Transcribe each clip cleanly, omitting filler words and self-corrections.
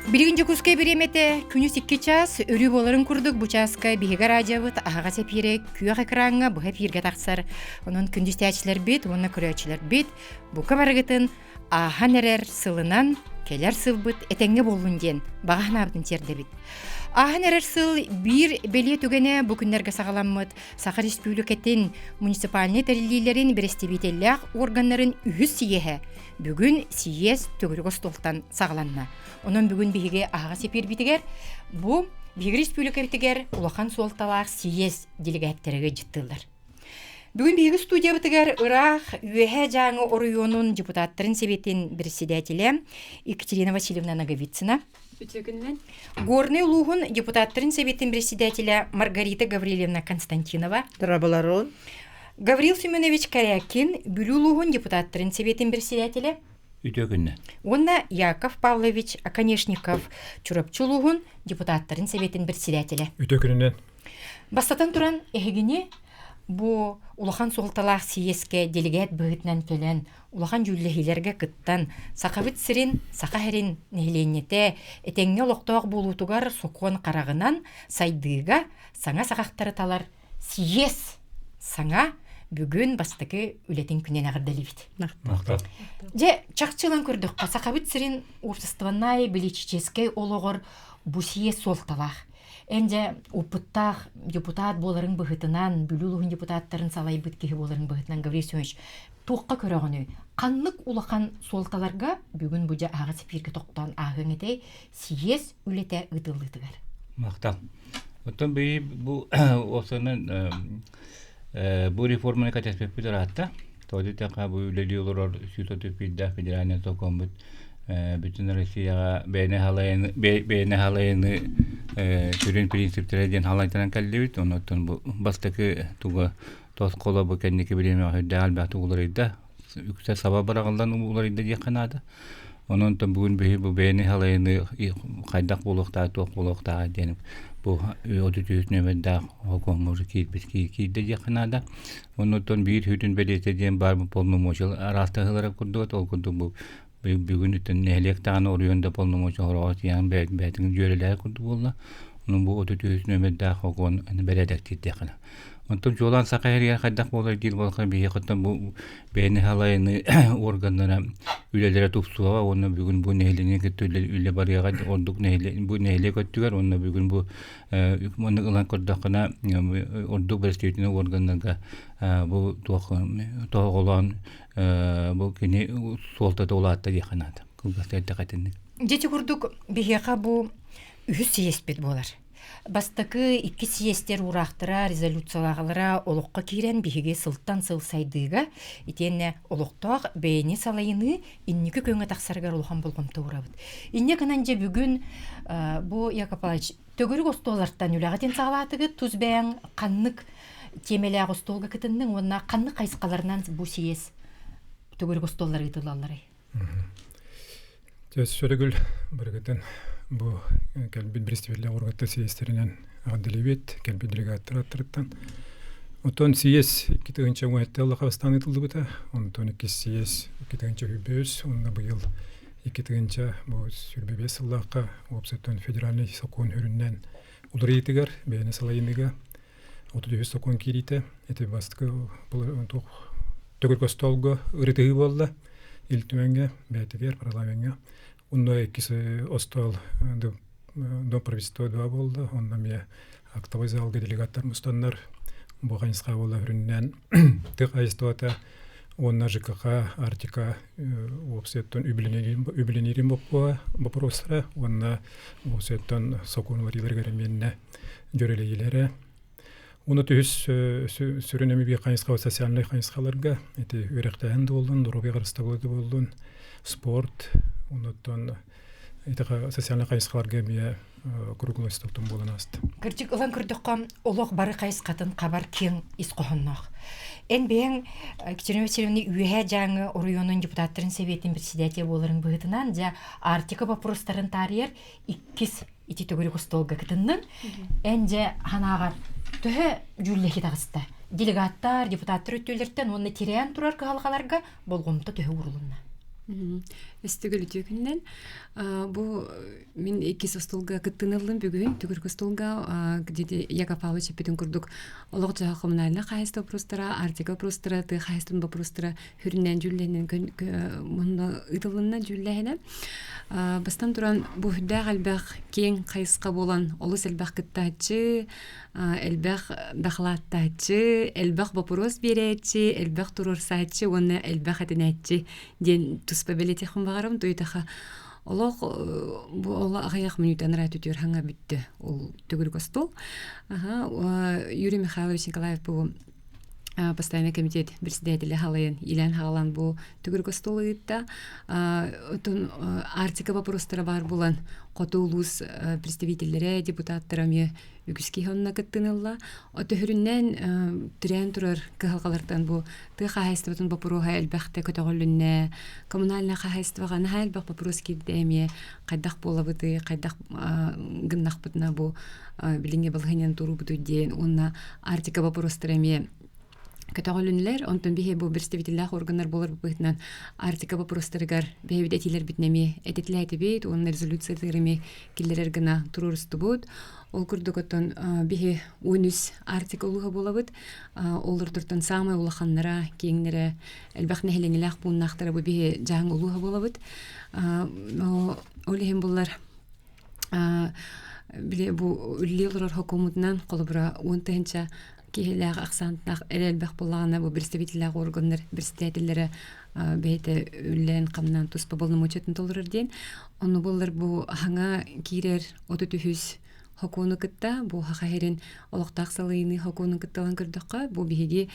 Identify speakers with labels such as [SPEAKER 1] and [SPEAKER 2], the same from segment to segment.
[SPEAKER 1] Билигин Дьокуускай бириэмэтэ күнүс 2 чаас, өрүү буоларын курдук бу чааска биһиги радиобыт аһаҕас эпиирэ күөх экраҥҥа быһа эпииргэ тахсар. Онон күндүстээччилэрбит уонна көрөөччүлэрбит бука барыгытын ааһан эрэр сылынан кэлэр сылбыт этэҥҥэ буоллун диэн баҕа санаабытын тиэрдэбит. Ааһан эрэр сыл биир бэлиэ түгэнэ бу күннэргэ саҕаламмыт Саха Республикатын муниципальнай тэриллиилэрин бэрэстэбиитэллээх органнарын үһүс сийиэһэ бүгүн сийиэс төгүрүк остуолтан саҕаланна. Онон бүгүн биһиги аһаҕас эпиирбитигэр бу биһиги республикабытыгар улахан суолталаах сийиэс делегаттара ыалдьыттыыллар. Бүгүн биһиги студиябытыгар ыраах Үөһээ Дьааҥы оройуонун депутаттарын сэбиэтин председателэ Екатерина Васильевна Ноговицына,
[SPEAKER 2] Үтүө
[SPEAKER 1] Горнай улууһун депутаттарын сэбиэтин председателэ Маргарита Гаврильевна Константинова,
[SPEAKER 3] Дорабаларон,
[SPEAKER 1] Гаврил Семенович Корякин, Бүлүү улууһун депутаттарын сэбиэтин председателэ,
[SPEAKER 4] Үтүө күннэ.
[SPEAKER 1] Уонна Яков Павлович Оконешников, Чурапчы улууһун депутаттарын сэбиэтин председателэ.
[SPEAKER 5] Үтүө күнүнэн.
[SPEAKER 1] Бастатан туран, эһигини бу улахан суолталаах сийиэскэ делегат быһыытынан кэлэн, улахан дьүүллэһиилэргэ кыттан, Сахабыт сирин, Саха сирин нэһилиэнньэтэ этэҥҥэ олохтоох буолуутугар сокуон хараҕынан сайдыыга саҥа саҕахтары талар сийиэс саҥа бүгүн бастакы үлэтин күнүн эҕэрдэлиибит.
[SPEAKER 4] Махтал.
[SPEAKER 1] Дьэ, чахчы ылан көрдөххө, Сахабыт сирин уопсастыбаннай бэлитиичэскэй олоҕор бу сийиэс суолталаах. Эн дьэ опыттаах депутат буоларыҥ быһыытынан, Бүлүү улууһун депутаттарын салайбыт киһи буоларыҥ быһыытынан, Гаврил Семенович, туохха көрөҕүнүй? Ханнык улахан суолталарга бүгүн бу дьэ аһаҕас эфиргэ тохтоон ааһыаҥ этэй сийиэс үлэтэ ыытыллыытыгар?
[SPEAKER 4] Махтал. Оттон биһи бу уопсайынан бу реформаны кэтэспиппит ыраатта. Тоҕо диэтэххэ бу үлэлии олорор 131 федеральнай сокуоммут бүтүн Россияҕа бэйэни халайыны бэйэни халайыны сүрүн принциптэрэ диэн халайтаран кэллибит. Оннуттан бу бастакы туга тосхоло бу кэнники бириэмэҕэ сүрдээх элбэхтик уларыйда. Үксэ саба быраҕыллан уларыйда диэххэ наада. Онон бүгүн биһи бу бэйэни халайыны хайдах буолуохтаах, туох буолуохтааҕа диэн бу 33 нүөмэрдээх сокуоҥҥа уже киирбит киирдэ диэххэ наада. Оннуттан биир сүрүн бэлиэтэ диэн баар полномочия араастаһыылара курдук, ол курдук бу бүгүн үтэн нэһилиэк даҕаны оройуон да полномочия хороҕо тиийэн бэйэтин дьүөрэлэһэр курдук буолла. Онон бу 33 нүөмэрдээх сокуон бэрээдэктиирдэххинэ. Онтон чуолаан саха сиригэр хайдах буолар диир буоллахха биһиэхэттэн бу бэйэни халайыны органнара үлэлэрэ тупсуоҕа уонна бүгүн бу нэһилиэнньэни кытта үлэ барыаҕа ордук нэһилиэк бу нэһилиэк өттүгэр уонна бүгүн бу Маннык ылан көрдөххүнэ, ордук бэрэстэбиитинэй уорганнарга бу туох тоһоҕолоон бу кини суолтата улаатта диэххэ наада. Кылгастык эттэххэ итинник.
[SPEAKER 1] Дьэ ити курдук биһиэхэ бу үһүс сийиэспит буолар. Бастакы икки сийиэстэр уураахтара, резолюциялааҕылара олоххо киирэн биһиги сылтан сыл сайдыыга итиэннэ олохтоох бэйэни салайыныы инники күөҥҥэ тахсарыгар улахан болҕомто уурабыт. Инньэ гынан дьэ бүгүн бу Яков Павлович төгүрүк остуоллартан үлэҕитин саҕалаатыгыт, тус бэйэҥ ханнык тиэмэлээх остуолга кытынныҥ уонна ханнык хайысхаларынан бу сийиэс төгүрүк остуоллар ыытыллалларый?
[SPEAKER 5] Сөрөгүл барыгытын бу кэлбит бэстибэллээх уоргаттар сийиэстэринэн эҕэрдэлиибит, кэлбит делегаттар аттарыттан. Оттон сийиэс 2017 сылга бастаан ыытыллыбыта, онтон иккис сийиэс 2023 уонна быйыл 2000 бу 25 сыллаахха уопсайтан федеральнай сокуон үрүннэн уларыйыытыгар бэйэни салайыныыга 33 сокуон киириитэ ити бастакы туох төгүрүк остуолга ырытыһыы буолла Ил Түмэҥҥэ бэйэтигэр парламеҥҥа онно иккис остуол дом правительства два буолла онно эмиэ актовый залга делегаттар мустаннар бу хайысха буолла үрүннэн тых хайыстыбата уонна ЖКХ Арктика уопсайыттан үбүлэниирин боппуруостара уонна уопсайыттан сокуон уларыйыыларыгар эмиэннэ дьөрөлэйиилэрэ. Уну түһүс сүрүн эми биир хайысха социальнай хайысхаларга ити үөрэхтээһин да буоллун, доруобуйа харыстабыла да буоллун, спорт, онуттан ити социальнай хайысхаларга эмиэ круглый столтон буолан ааста.
[SPEAKER 1] Кырдьык ылан көрдөххө, олох бары хайысхатын хабар киэҥ ис хоһоонноох. Эн бэйэҥ Екатерина Васильевна Үөһээ Дьааҥы оройуонун депутаттарын сэбиэтин председателэ буоларыҥ быһыытынан, дьэ, Арктика боппуруостарын таарыйар иккис ити төгүрүк остуолга кытынныҥ. Эн дьэ санааҕар төһө дьүүллэһии таҕыста? Делегаттар, депутаттар өттүлэриттэн уонна тирээн турар кыһалҕаларга болҕомто төһө уурулунна?
[SPEAKER 2] Өстөгөл үтүө күнүнэн. Бу мин иккис остуолга кыттыны ыллым бүгүн. Түгүрк остуолга где Яков Павлович эппитин курдук олох дьаһах коммунальнай хаһайыстыба вопростара, Арктика вопростара, тыа хаһайыстыбын вопростара хүрүннээн дьүүллэһинэн мунна ыытылынна дьүүллэһинэ. Бастан туран бу үрдээх элбэх киэҥ хайысха буолан олус элбэх кыттааччы, элбэх дакылааттааччы, элбэх боппуруос биэрээччи, элбэх туруорсааччы уонна элбэх этинээччи диэн туспа бэлиэтиэхпин баҕарабын. Туйтаха олох бу оло аҕыйах мүнүүтэн ыраат үтүөр хаҥа бүттэ ол төгүрүк остуол. Юрий Михайлович Николаев бу постоянный комитет председателя халайын илэн хаалан бу төгүрүк остуол ыытта. Отон Арктика вопростара бар булан хоту улуус представителлэрэ, депутаттара эмиэ үгүс киһи онно кыттынылла. Өтөһүрүнэн тирээн турар кыһалҕалартан бу тыа хаһаайыстыбатын боппуруоһа элбэхтэ көтөҕүлүннэ, коммунальнай хаһаайыстыбаҕа наһаа элбэх боппуруос киирдэ эмиэ хайдах буолабытый, хайдах гыннахпытына бу билиҥҥи балаһыанньаны туруубутуй диэн уонна Арктика боппуруостара эмиэ көтөҕүлүннүлэр. Онтон биһи бу представителлээх органнар буолар быһыытынан Арктика боппуруостарыгар бэйэбит этиилэрбитин эмиэ этитилээтибит уонна резолюциятыгар эмиэ киллэрэр гына туруорустубут. Ол курдук оттон биһи 13 Арктика улууһа буолабыт. Олордортон саамай улаханнара, киэҥнэрэ, элбэх нэһилиэнньэлээх пууннаахтара бу биһи Дьааҥы улууһа буолабыт. Ол иһин буллар били бу үлэлии олорор хокуомутунан холобура 10 тыһыынча киһилээх ахсааннаах эрэ элбэх буоллаҕына бу представителлээх органнар председателлэрэ бэйэтэ үлэлээн-хамнаан туспа боломуочуйатын толорор диэн. Онно буоллар бу хаҥа киирэр 33 хокуону кытта бу Саха сирин олохтоох салайыныы хокуонун кытта ылан көрдөххө, бу биһиги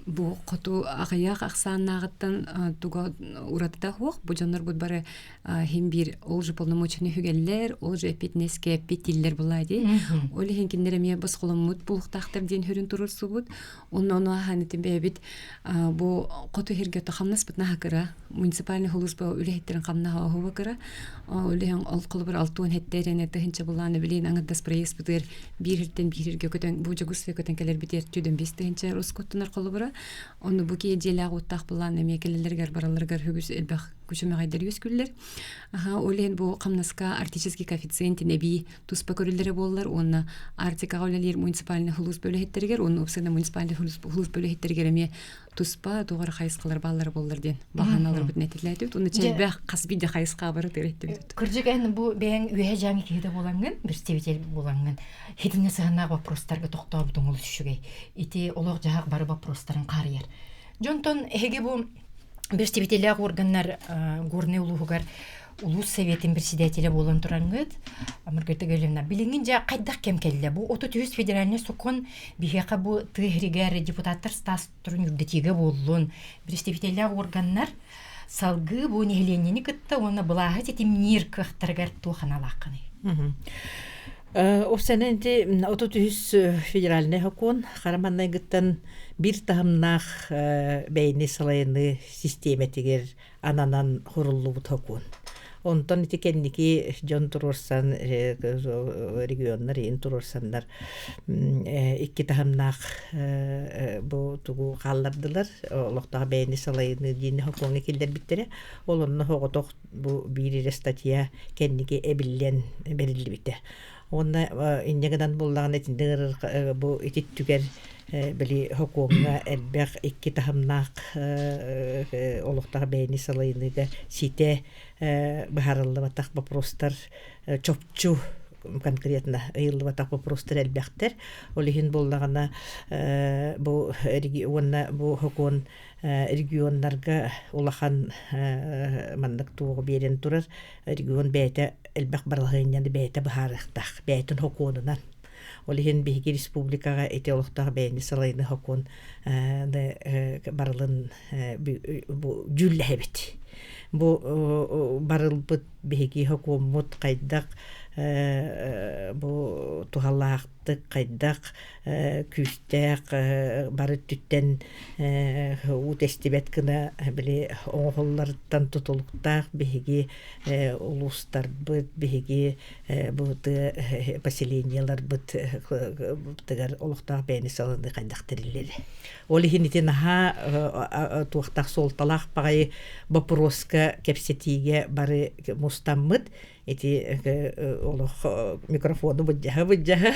[SPEAKER 2] бу хоту аҕыйах ахсааннааҕыттан туга уратыта суох. Бу дьоннорбут бары хим биир ол же полномочияны хүгэллэр, ол же эппиэтинэскэ эппиэттииллэр буолаа дии. Ол иһин кинилэр эмиэ босхоломмут буолуохтаахтар диэн хүрүн туруорсубут. Онно ону аһаан итин бэйэбит бу хоту сиргэ хамнаспыт наһаа кыра. Муниципальный улууспа үлэһиттэрин хамнаһа оһуба кыра. Үлэһин ол холобур 67 эрэне тыһынча булааны билин аҥардас проездпытыгар биир сиртэн биир сиргэ көтөн бу Дьокуускайга көтөн кэлэрбитигэр түдэн 5 тыһынча роскоттунар холобура. Ону бу киһи дьиэлээх уоттаах булаан эмиэ кэлэллэригэр баралларыгар үгүс элбэх күчүмэҕэйдэр үөскүүллэр. Аха, ол иһин бу хамнаска арктический коэффициентин эбии туспа көрүллэрэ буоллар уонна Арктикаҕа үлэлиир муниципальный улуус бөлөһүттэригэр уонна уопсайынан муниципальный улуус бөлөһүттэригэр эмиэ туспа туох эрэ хайысхалар бааллара буоллар диэн баһааналарбытын этиллээтибит. Уонна чэлбэх хас биирдэ хайысха бары тирэттибит.
[SPEAKER 1] Кырдьык эн бу бэйэҥ үөһэ дьааҥы киһитэ буолаҥҥын, представитель буолаҥҥын, хитиҥҥэ сыһыаннаах вопростарга тохтообутуҥ олус үчүгэй. Ити олох-дьаһах бары вопростарын хаарыйар. Дьонтон эһиги бу представителлээх органнар Горнай улууһугар улуус советын председателэ буолан тураҥҥыт, Маргарита Гаврильевна, билиҥҥин дьэ хайдах кэм кэллэ? Бу 33 федеральный сокуон биһиэхэ бу тыа иһигэр депутаттар статустарын үрдэтиигэ буоллун, представителлээх органнар салгыы бу нэһилиэнньэни кытта уонна былааһы ситимниир кыахтарыгар туох аналааххыный?
[SPEAKER 3] Опсана ити 33 федеральный сокуон хара маҥнайгыттан биир таһымнаах бэйэни салайыныы систиэмэтигэр ананан суруллубут сокуон. Онтон ити кэнники дьон туруорсан, регионнар иһин туруорсаннар икки таһымнаах бу тугу хааллардылар, олохтоох бэйэни салайыныы диэн сокуоҥҥа киллэрбиттэрэ. Ол онно соҕотох бу биир эрэ статья кэнники эбиллэн бэриллибитэ. Уонна инньэ гынан буоллаҕына итинник бу ити түгэр били сокуоҥҥа элбэх икки таһымнаах олохтоох бэйэни салайыныыга ситэ быһаарыллыбатах вопростар чопчу конкретно ыйыллыбатах вопростар элбэхтэр. Ол иһин буоллаҕына бу уонна бу сокуон регионнарга улахан маннык туоҕу биэрэн турар. Регион бэйэтэ элбэх балаһыанньаны бэйэтэ быһаарыахтаах, бэйэтин сокуонунан. Ол иһин биһиги республикаҕа ити олохтоох бэйэни салайыны сокуон барылын бу дьүүллэһэбит. Бу барылбыт биһиги сокуоммут хайдах бу туһалаахтык таһымнаахтык, хайдах күүстээх бары өттүттэн уу тэстибэт гына били оҥоһулларыттан тутулуктаах биһиги улуустарбыт, биһиги бу тыа поселениеларбыт тыгар олохтоох бэйэни салыныы хайдах тэриллэрэ. Ол иһин ити наһаа туохтаах суолталаах баҕайы боппуруоска кэпсэтиигэ бары мустаммыт ити олох микрофону былдьаһа былдьаһа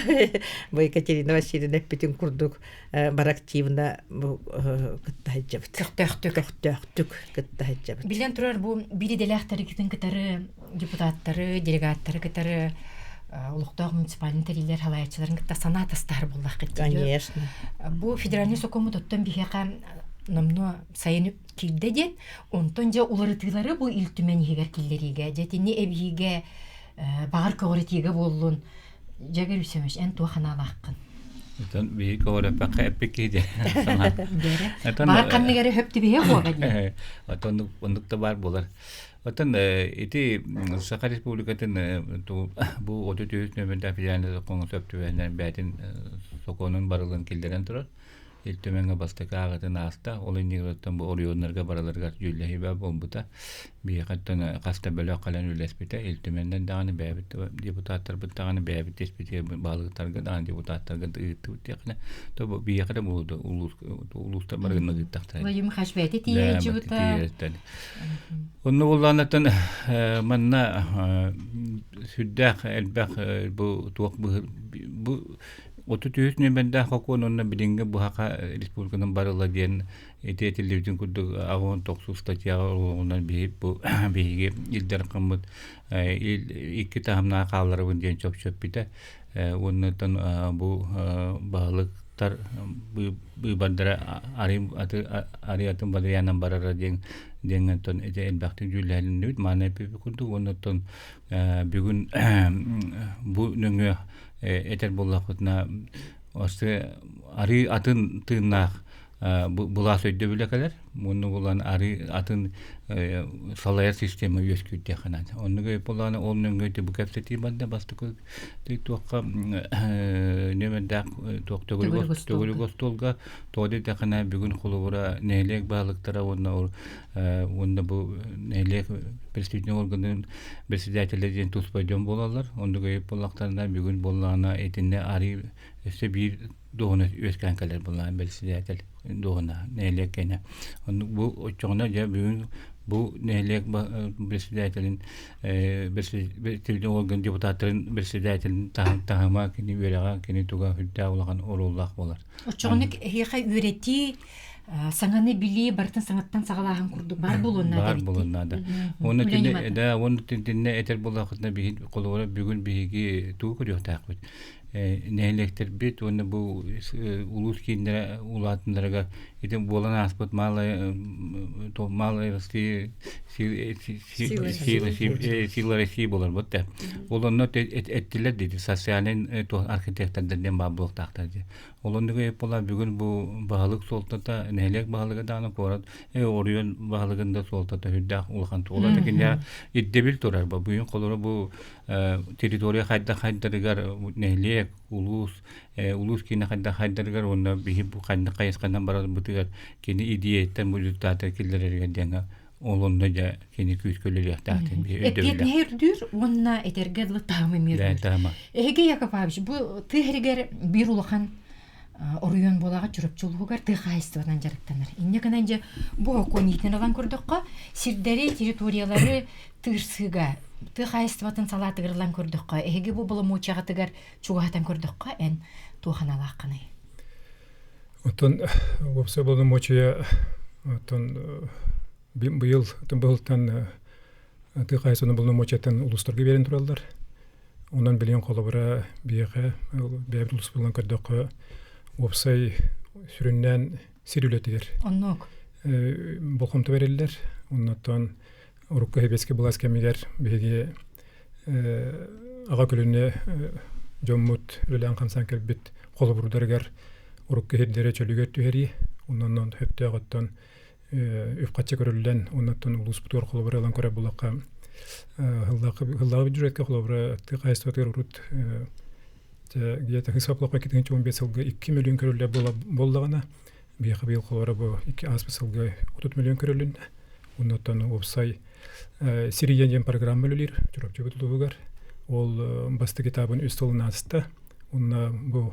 [SPEAKER 3] бу Екатерина Васильевна эппитин курдук бары активно кытта сылдьабыт.
[SPEAKER 1] Көхтөөхтүк.
[SPEAKER 3] Көхтөөхтүк кытта сылдьабыт.
[SPEAKER 1] Билэн турар бу биир идэлээхтэргитин кытары депутаттары, делегаттары кытары олохтоох муниципальный тэриллэр халаяччыларын кытта санаа тастаһар буоллаххыт.
[SPEAKER 3] Конечно.
[SPEAKER 1] Бу федеральный сокуоммут оттон биһиэхэ номнуо сайын киирдэ диэн, онтон дьэ уларытыылары бу Ил Түмэн иһигэр киллэриигэ, дьэ итинни эбиигэ баҕар көҕүрэтиигэ буоллун. Дьэгэр Үсөмүш, эн туох анаалааххын?
[SPEAKER 4] Отон биһи көҕүрэппэххэ эппит киһи диэн санаа.
[SPEAKER 1] Баҕар ханнык эрэ хөп түбэһэ буола дии.
[SPEAKER 4] Отон оннук да баар буолар. Оттон ити Саха Республикатын бу 33 нөмердээх федеральнай сокуоҥҥа сөп түбэһиннэрэн бэйэтин сокуонун барылын киллэрэн турар. Ил Түмэҥҥэ бастакы ааҕыытын ааста. Ол иннигэр бу оройуоннарга барыларыгар дьүүллэһии буолбута. Биһиэхэттэн хас да бөлөх кэлэн үлэлэспитэ. Ил Түмэннэн даҕаны бэйэбит депутаттарбыт даҕаны бэйэбит испитигэр баһылыктарга даҕаны депутаттарга да ыыттыбыт диэххинэ то бу биһиэхэ да буолуо улуус улуустар барыгына ыыттахтара.
[SPEAKER 1] Владимир Михайлович бэйэтэ тиийэ сылдьыбыта.
[SPEAKER 4] Онно буллаанаттан манна сүрдээх элбэх бу туох бу 33 нүөмэрдээх сокуон уонна билиҥҥи быһаха республиканан барыла диэн ити этиллибитин курдук аҕыс тохсус статьяҕа олоҕунан биһи бу биһиги Ил Дархаммыт икки таһымнаах хаалларабын диэн чопчу эппитэ уонна бу баһылыктар быыбардара арый атын варианан барара диэн диэн ити элбэхтик дьүүллэһилиннибит маана эппиппит курдук уонна бүгүн бу нөҥүө этэр буоллахпытына арыы атын тыыннаах былаас өйдөбүлэ кэлэр уонна булан арыы атын салайар система үөскүүр диэххэ наада. Оннук буоллаҕына ол нөҥүө бу кэпсэтии барда бастакы туохха нөмердээх туох төгүрүк остуолга тоҕо диэтэххинэ бүгүн холобура нэһилиэк баһылыктара уонна уонна бу нэһилиэк представительный органын председателэ диэн туспа дьон буолаллар. Оннук өйүп буоллахтарына бүгүн буоллаҕына итиннэ арыы өссө биир дуоһуна үөскээн кэлэр буоллаҕына председатель дуоһуна нэһилиэк кэнэ. Оннук бу оччоҕуна дьэ бүгүн бу нэһилиэк председателин представительный орган депутаттарын председателин таһыма кини үөрэҕэ кини туга үрдээх улахан оруоллаах буолар.
[SPEAKER 1] Оччоҕуна эһиэхэ үөрэтии саҥаны билии барытын саҥаттан саҕалааһын курдук бар буолуон наада
[SPEAKER 4] Бар буолуон наада. Уонна тинне да уонна тинне этэр буоллаххытына биһи холобура бүгүн биһиги тугу көрүөхтээхпит нэһилиэктэрбит уонна бу улуус кииннэрэ улаатыннарыгар ити буолан ааспыт малая малая Россия сила России буоларбыт да. Ол онно эттилэр диди социальный архитектордар диэн баар буолуохтаахтар дии. Ол оннуга буола бүгүн бу баһылык суолтата нэһилиэк баһылыга даҕаны куорат оройуон баһылыгын да суолтата сүрдээх улахан туола киниэхэ ирдэбил турар бу бүгүн холоро бу территория хайдах хайдарыгар нэһилиэк улуус улуус киинэ хайдах хайдарыгар уонна биһи бу ханнык хайысханан барарбытыгар кини идеяттан бу результаты киллэрэригэр диэҥҥэ ол онно дьэ кини күүскэ үлэлиэхтээхтин
[SPEAKER 1] Эппиэтинэһи үрдүүр уонна этэргэ дылы таһымы эмиэ үрдүүр. Эһиги Яков Павлович, бу тыа сиригэр биир улахан оройуон буолаҕа Чурапчы улууһугар тыа хаһаайыстыбанан дьарыктанар. Инньэ гынан дьэ бу сокуон иитинэн ылан көрдөххө, сирдэри, территориялары тыырсыыга тыа хаһаайыстыбатын салаатыгар ылан көрдөххө, эһиги бу боломуочуйаҕытыгар чугаһатан көрдөххө, эн туох аналааххыный?
[SPEAKER 5] Оттон уопсай боломуочуйа оттон быйыл быһылтан тыа хаһаайыстыбатын боломуочуйаттан улуустарга биэрэн тураллар. Онон билигин холобура биһиэхэ бэйэбит улууспутунан көрдөххө уопсай сүрүннээн сир үлэтигэр
[SPEAKER 1] Оннук.
[SPEAKER 5] болҕомто бэриллэр. Оннуттан урукку сэбиэскэй былаас кэмигэр биһиги аҕа көлүнэ дьоммут үлэлээн-хамсаан кэлбит холобурдарыгар урукку сирдэри чөлүгэр түһэрии, онон сөптөөх оттон үп-харчы көрүллэн, оннуттан улууспутугар холобур ылан көрөр буоллахха, һыллааҕы бюджетка холобура тыа хаһаайыстыбатыгар урут Где-то хысаплаха 2015 сылга 2 миллион көрүллэр буоллаҕына, биһиэхэ быйыл холобура бу икки ааспыт сылга 30 миллион көрүлүннэ. Оннуттан уопсай Сирия диэн программа үлэлиир Чурапчыбыт улууһугар. Ол бастакы этабын үс сылын ааста. Онно бу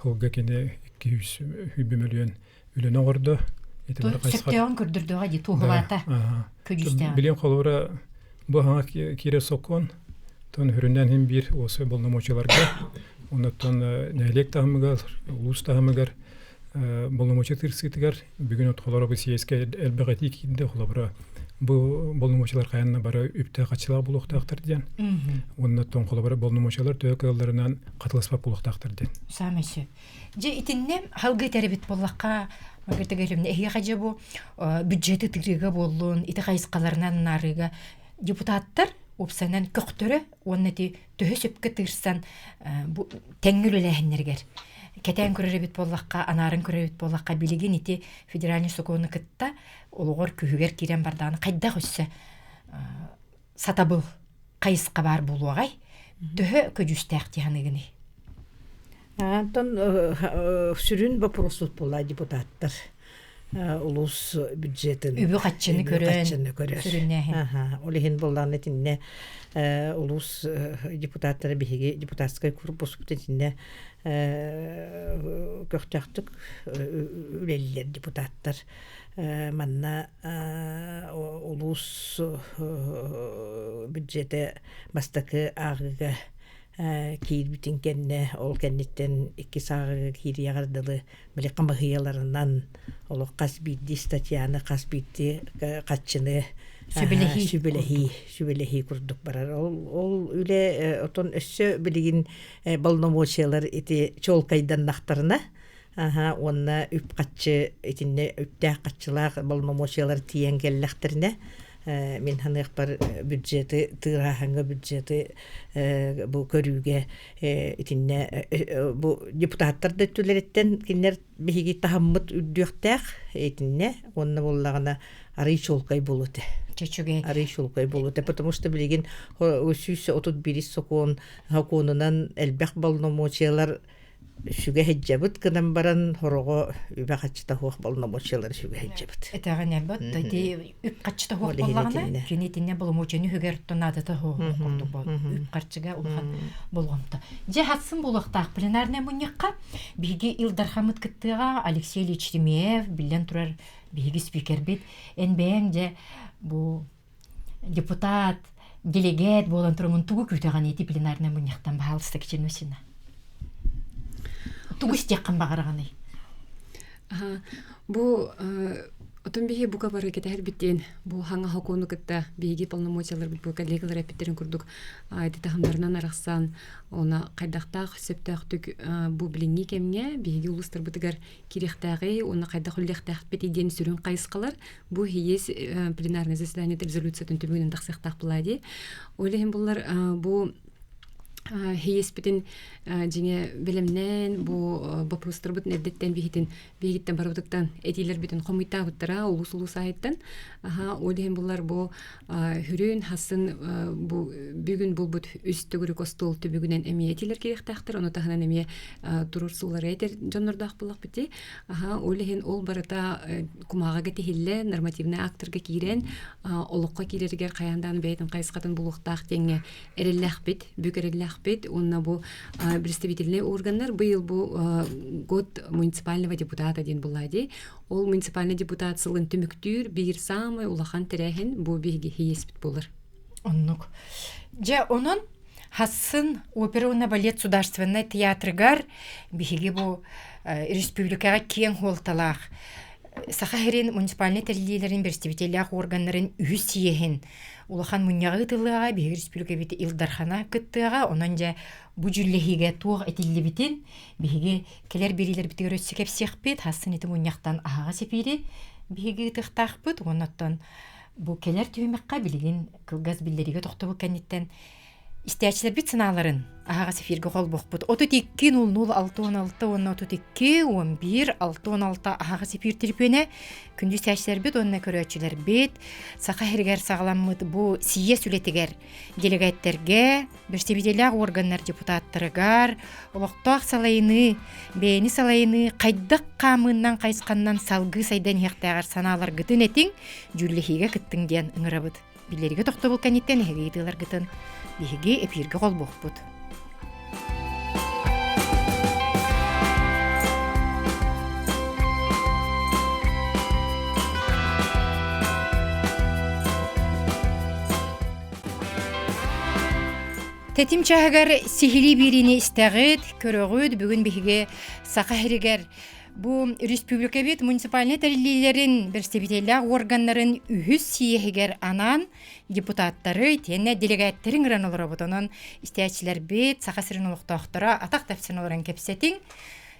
[SPEAKER 5] сылга кини 200 миллион үлэни оҥордо.
[SPEAKER 1] Сөптөөҕүн көрдөрдөҕө дии туоһулаата көдьүүстээх.
[SPEAKER 5] Билиэн холобура бу хаҥа киирэр сокуон тон хүрүнэн иһин биир уосай болномуочаларга оннуттан нэһилиэк таһымыгар улуус таһымыгар болномуоча тырсыытыгар бүгүн от холоро бу съезкэ элбэх этии киирдэ холобура бу болномуочалар хайанна бары үптээх хаччылаах буолуохтаахтар диэн уонна тон холобура болномуочалар төһө кыалларынан хатыласпат буолуохтаахтар диэн.
[SPEAKER 1] Саамай сөп. Дьэ итиннэ халгы этэрибит буоллахха Маргарита Гаврильевна эһиэхэ дьэ бу бюджеты тыырыыга буоллун, ити хайысхаларынан наарыыга депутаттар уопсайынан көхтөрө уонна ити төһө сөпкө тыырсан бу тэҥҥэ үлэлээһиннэригэр кэтээн көрөр эбит буоллахха, анаарын көрөр эбит буоллахха, билигин ити федеральный сокуону кытта олоҕор күһүгэр киирэн бардаҕына хайдах өссө сатабыл хайысха баар буолуоҕай? Төһө көдьүүстээх дии саныыгыный?
[SPEAKER 3] Антон сүрүн боппуруоспут буолла депутаттар улуус бюджетын
[SPEAKER 1] үбү-хаччыны көрөн сүрүннээһин.
[SPEAKER 3] Ол иһин буоллаҕына итиннэ улуус депутаттара биһиги депутатскай корпуспут итиннэ көхтөөхтүк үлэлииллэр депутаттар. Манна улуус бюджетэ бастакы ааҕыыга киирбитин кэннэ ол кэнниттэн иккис ааҕыыга киириэҕэр дылы били хамыһыйаларынан олох хас биирдии статьяны хас биирдии хаччыны
[SPEAKER 1] сүбэлэһии
[SPEAKER 3] сүбэлэһии сүбэлэһии курдук барар ол ол үлэ отон өссө билигин полномочиялар ити чуолкайданнахтарына Аха, уонна үп-харчы итиннэ үптээх-харчылаах боломуочуйалар тиийэн кэллэхтэринэ, мин саныахпар бюджеты тыырааһыҥҥа бюджеты бу көрүүгэ итиннэ бу депутаттар да өттүлэриттэн кинилэр биһиги таһыммыт үрдүөхтээх итиннэ уонна буоллаҕына арый чуолкай буолуо этэ.
[SPEAKER 1] Чөчүгэй.
[SPEAKER 3] Арый чуолкай буолуо этэ, потому что билигин 131 сокуон сокуонунан элбэх боломуочуйалар сүгэ сылдьабыт гынан баран хороҕо үбэ-харчыта суох боломуочуйалары сүгэ сылдьабыт.
[SPEAKER 1] Этэҕин эбит ити үп-харчыта суох буоллаҕына кини итиннэ боломуочуйаны үһүгэр наадата суох курдук үп-харчыга улахан болҕомто. Дьэ хатсын буолуохтаах пленарнай мунньахха биһиги Ил Дархаммыт кыттыаҕа Алексей Ильич Тимеев биллэн турар биһиги спикербит эн бэйэҥ дьэ бу депутат, делегат буолан турумун тугу күүтэҕин ити пленарнай мунньахтан баһаалыста Киченусина? Тугу истиэххин баҕараҕыный?
[SPEAKER 2] Бу отон биһи бука бары кэтэһэрбит диэн бу хаҥа хокуону кытта биһиги полномочияларбыт бу коллегалар эппиттерин курдук ити таһымнарынан арахсан она хайдахтаах сөптөөхтүк бу билиҥҥи кэмҥэ биһиги улуустарбытыгар кириэхтээҕий уонна хайдах үллэхтээхпитий диэн сүрүн хайысхалар бу есть пленарное заседание резолюциятын түмүгүнэн тахсыахтаах буолаа дии. Ол иһин буллар бу хиеспитин дьиҥэ бэлэмнээн бу боппуруостарбытын эрдэттэн биһитин биһигиттэн барыбытыттан этиилэрбитин хомуйтаабыттара улуус улуус аайыттан аха ол иһин буллар бу хүрүн хасын бу бүгүн булбут үс төгүрүк остуол түбүгүнэн эмиэ этиилэр кириэхтээхтэр ону таһынан эмиэ туруорсуулары этэр дьоннордоох буоллахпыт дии аха ол иһин ол барыта кумааҕыга тиһиллэн, нормативнай акторга киирэн, олоххо киирэригэр хайаан даҕаны бэйэтин хайысхатын булуохтаах диэҥҥэ эрэллээхпит, бүк эрэллээхпит. Уонна бу представительнай органнар быйыл бу год муниципального депутата диэн булла дии. Ол муниципальный депутат сылын түмүктүүр биир самый улахан тэрээһин бу биһиги хийеспит буолар.
[SPEAKER 1] Оннук. Дьэ, онон Хассын опера уонна балет судаарственнай театрыгар биһиги бу республикаҕа киэҥ суолталаах Саха сирин муниципальнай тэриллиилэрин бэрэстэбиитэллээх органнарын үһүс съеһин улахан мунньаҕа ыытыллыаҕа, биһиги республикабыт Ил Дархана кыттыаҕа. Онон дьэ бу дьүүллэһиигэ туох этиллибитин биһиги кэлэр биэриилэрбитигэр өссө кэпсиэхпит. Хассын ити мунньахтан аһаҕас эпиири биһиги ыытыахтаахпыт. Уонна оттон бу кэлэр түһүмэххэ билигин кылгас биллэриигэ тохтобул кэнниттэн. Истээччилэрбит санааларын аһаҕас эфиргэ холбуохпут. 32 00 66 уонна 32 11 66 аһаҕас эфир телефонэ күндү истээччилэрбит уонна көрөөччүлэрбит Саха сиригэр саҕаламмыт бу сийиэс үлэтигэр делегаттэргэ, бэрэстэбиитэллээх уорганнар депутаттарыгар олохтоох салайыныы, бэйэни салайыныы хайдах хаамыыннан хайысханнан салгыы сайдан иһиэхтээҕэр санааларгытын этиҥ, дьүүллэһиигэ кыттыҥ диэн ыҥырабыт. Биллэригэ тохтобул кэнниттэн эһиги ыйытыыларгытын биһиги эпииргэ холбуохпут. Тэтим чаһыгар сиһилии биэриини истэҕит, көрөҕүт. Бүгүн биһиги Саха сиригэр Бу республикабыт муниципальнай тэриллиилэрин бэрэстэбиитэллээх уорганнарын үһүс сийиэһигэр анаан депутаттары итиэннэ делегаттары ыҥыран олоробут. Онон истээччилэрбит, Саха сирин олохтоохторо атах тэпсэн олорон кэпсэтиҥ.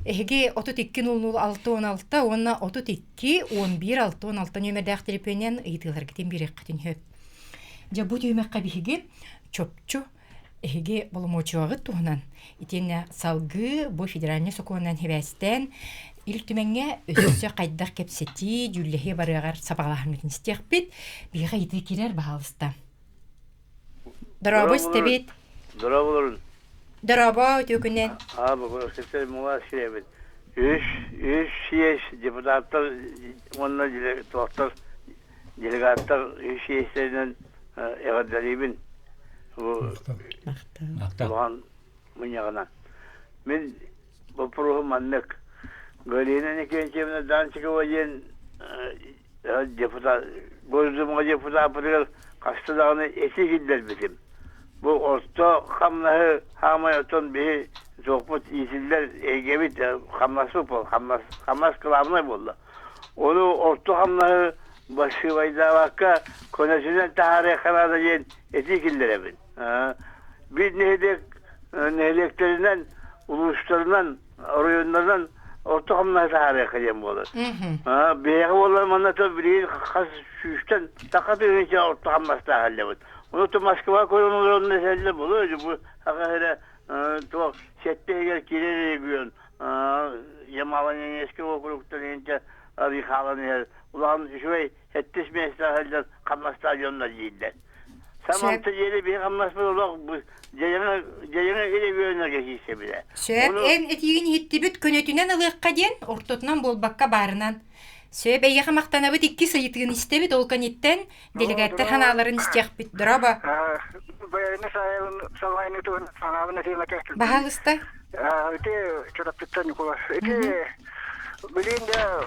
[SPEAKER 1] Эһиги 32 00 616 уонна 32 11 616 нүөмэрдээх телефонунан ыйытыыларгытын биэриэххитин сөп. Дьэ бу түһүмэххэ биһиги чопчу Эһиги боломуочуйаҕыт туһунан итиэннэ салгыы бу федеральнай сокуонунан сибээстээн Ил Түмэҥҥэ өссө хайдах кэпсэтии, дьүүллэһии барыаҕар сабаҕалааһыҥҥытын истиэхпит. Биһиэхэ ыйытыы киирэр, баһаалыста. Дорообо истэбит.
[SPEAKER 6] Дорооболорун.
[SPEAKER 1] Дорообо, үтүө күнүнэн.
[SPEAKER 6] Аа, бу сэтэ мула сиэбит. Үс, үс съезд депутаттар уонна туохтар делегаттар үс съездэринэн эҕэрдэлиибин бу улахан мунньаҕынан. Мин боппуруоһум маннык. Галина Никентьевна Данчикова диэн депутат Госдумаҕа депутаппытыгар хаста даҕаны этии киллэрбитим. Бу орто хамнаһы хаамай оттон биһи суохпут иитиллэр эйгэбит хамнаспыт буол хамнас хамнас кылаабынай буолла. Ону орто хамнаһы бассыбайдаабакка көнөтүнэн таһаарыахха наада диэн этии киллэрэбин. Биир нэһилиэк нэһилиэктэринэн, улуустарынан, оройуоннарынан орто хамнаһы таһаарыахха диэн буолар. Биһиэхэ буолар манна то билигин хас сүүстэн таха тыһыынча орто хамнастаах эллэбит. Ону то Москва көрөн олорон этэллэр буолуо бу саха сирэ туох сэттэ иһигэр киирэр регион Ямало-Ненецкий округтан инчэ арыйхаалан иһэр улахан үчүгэй сэттис миэстэҕэ сылдьар хамнастаах дьоннор дииллэр. Самамта диэри биһи хамнаспыт олох дьайаҥа дьайаҥа регионнарга киирсэбитэ.
[SPEAKER 1] Сөп, эн этиигин иһиттибит көнөтүнэн ылыахха диэн, ортотунан буолбакка баарынан. Сөп, эйиэхэ махтанабыт иккис ыйытыгын истэбит, ол кэнниттэн делегаттар ханааларын истиэхпит. Дорообо.
[SPEAKER 7] Баяны сайын салайны туһун санаабын этиэмэ
[SPEAKER 1] Баһаалыста.
[SPEAKER 7] Ити Чурапчыттан Ньукула. Ити билин да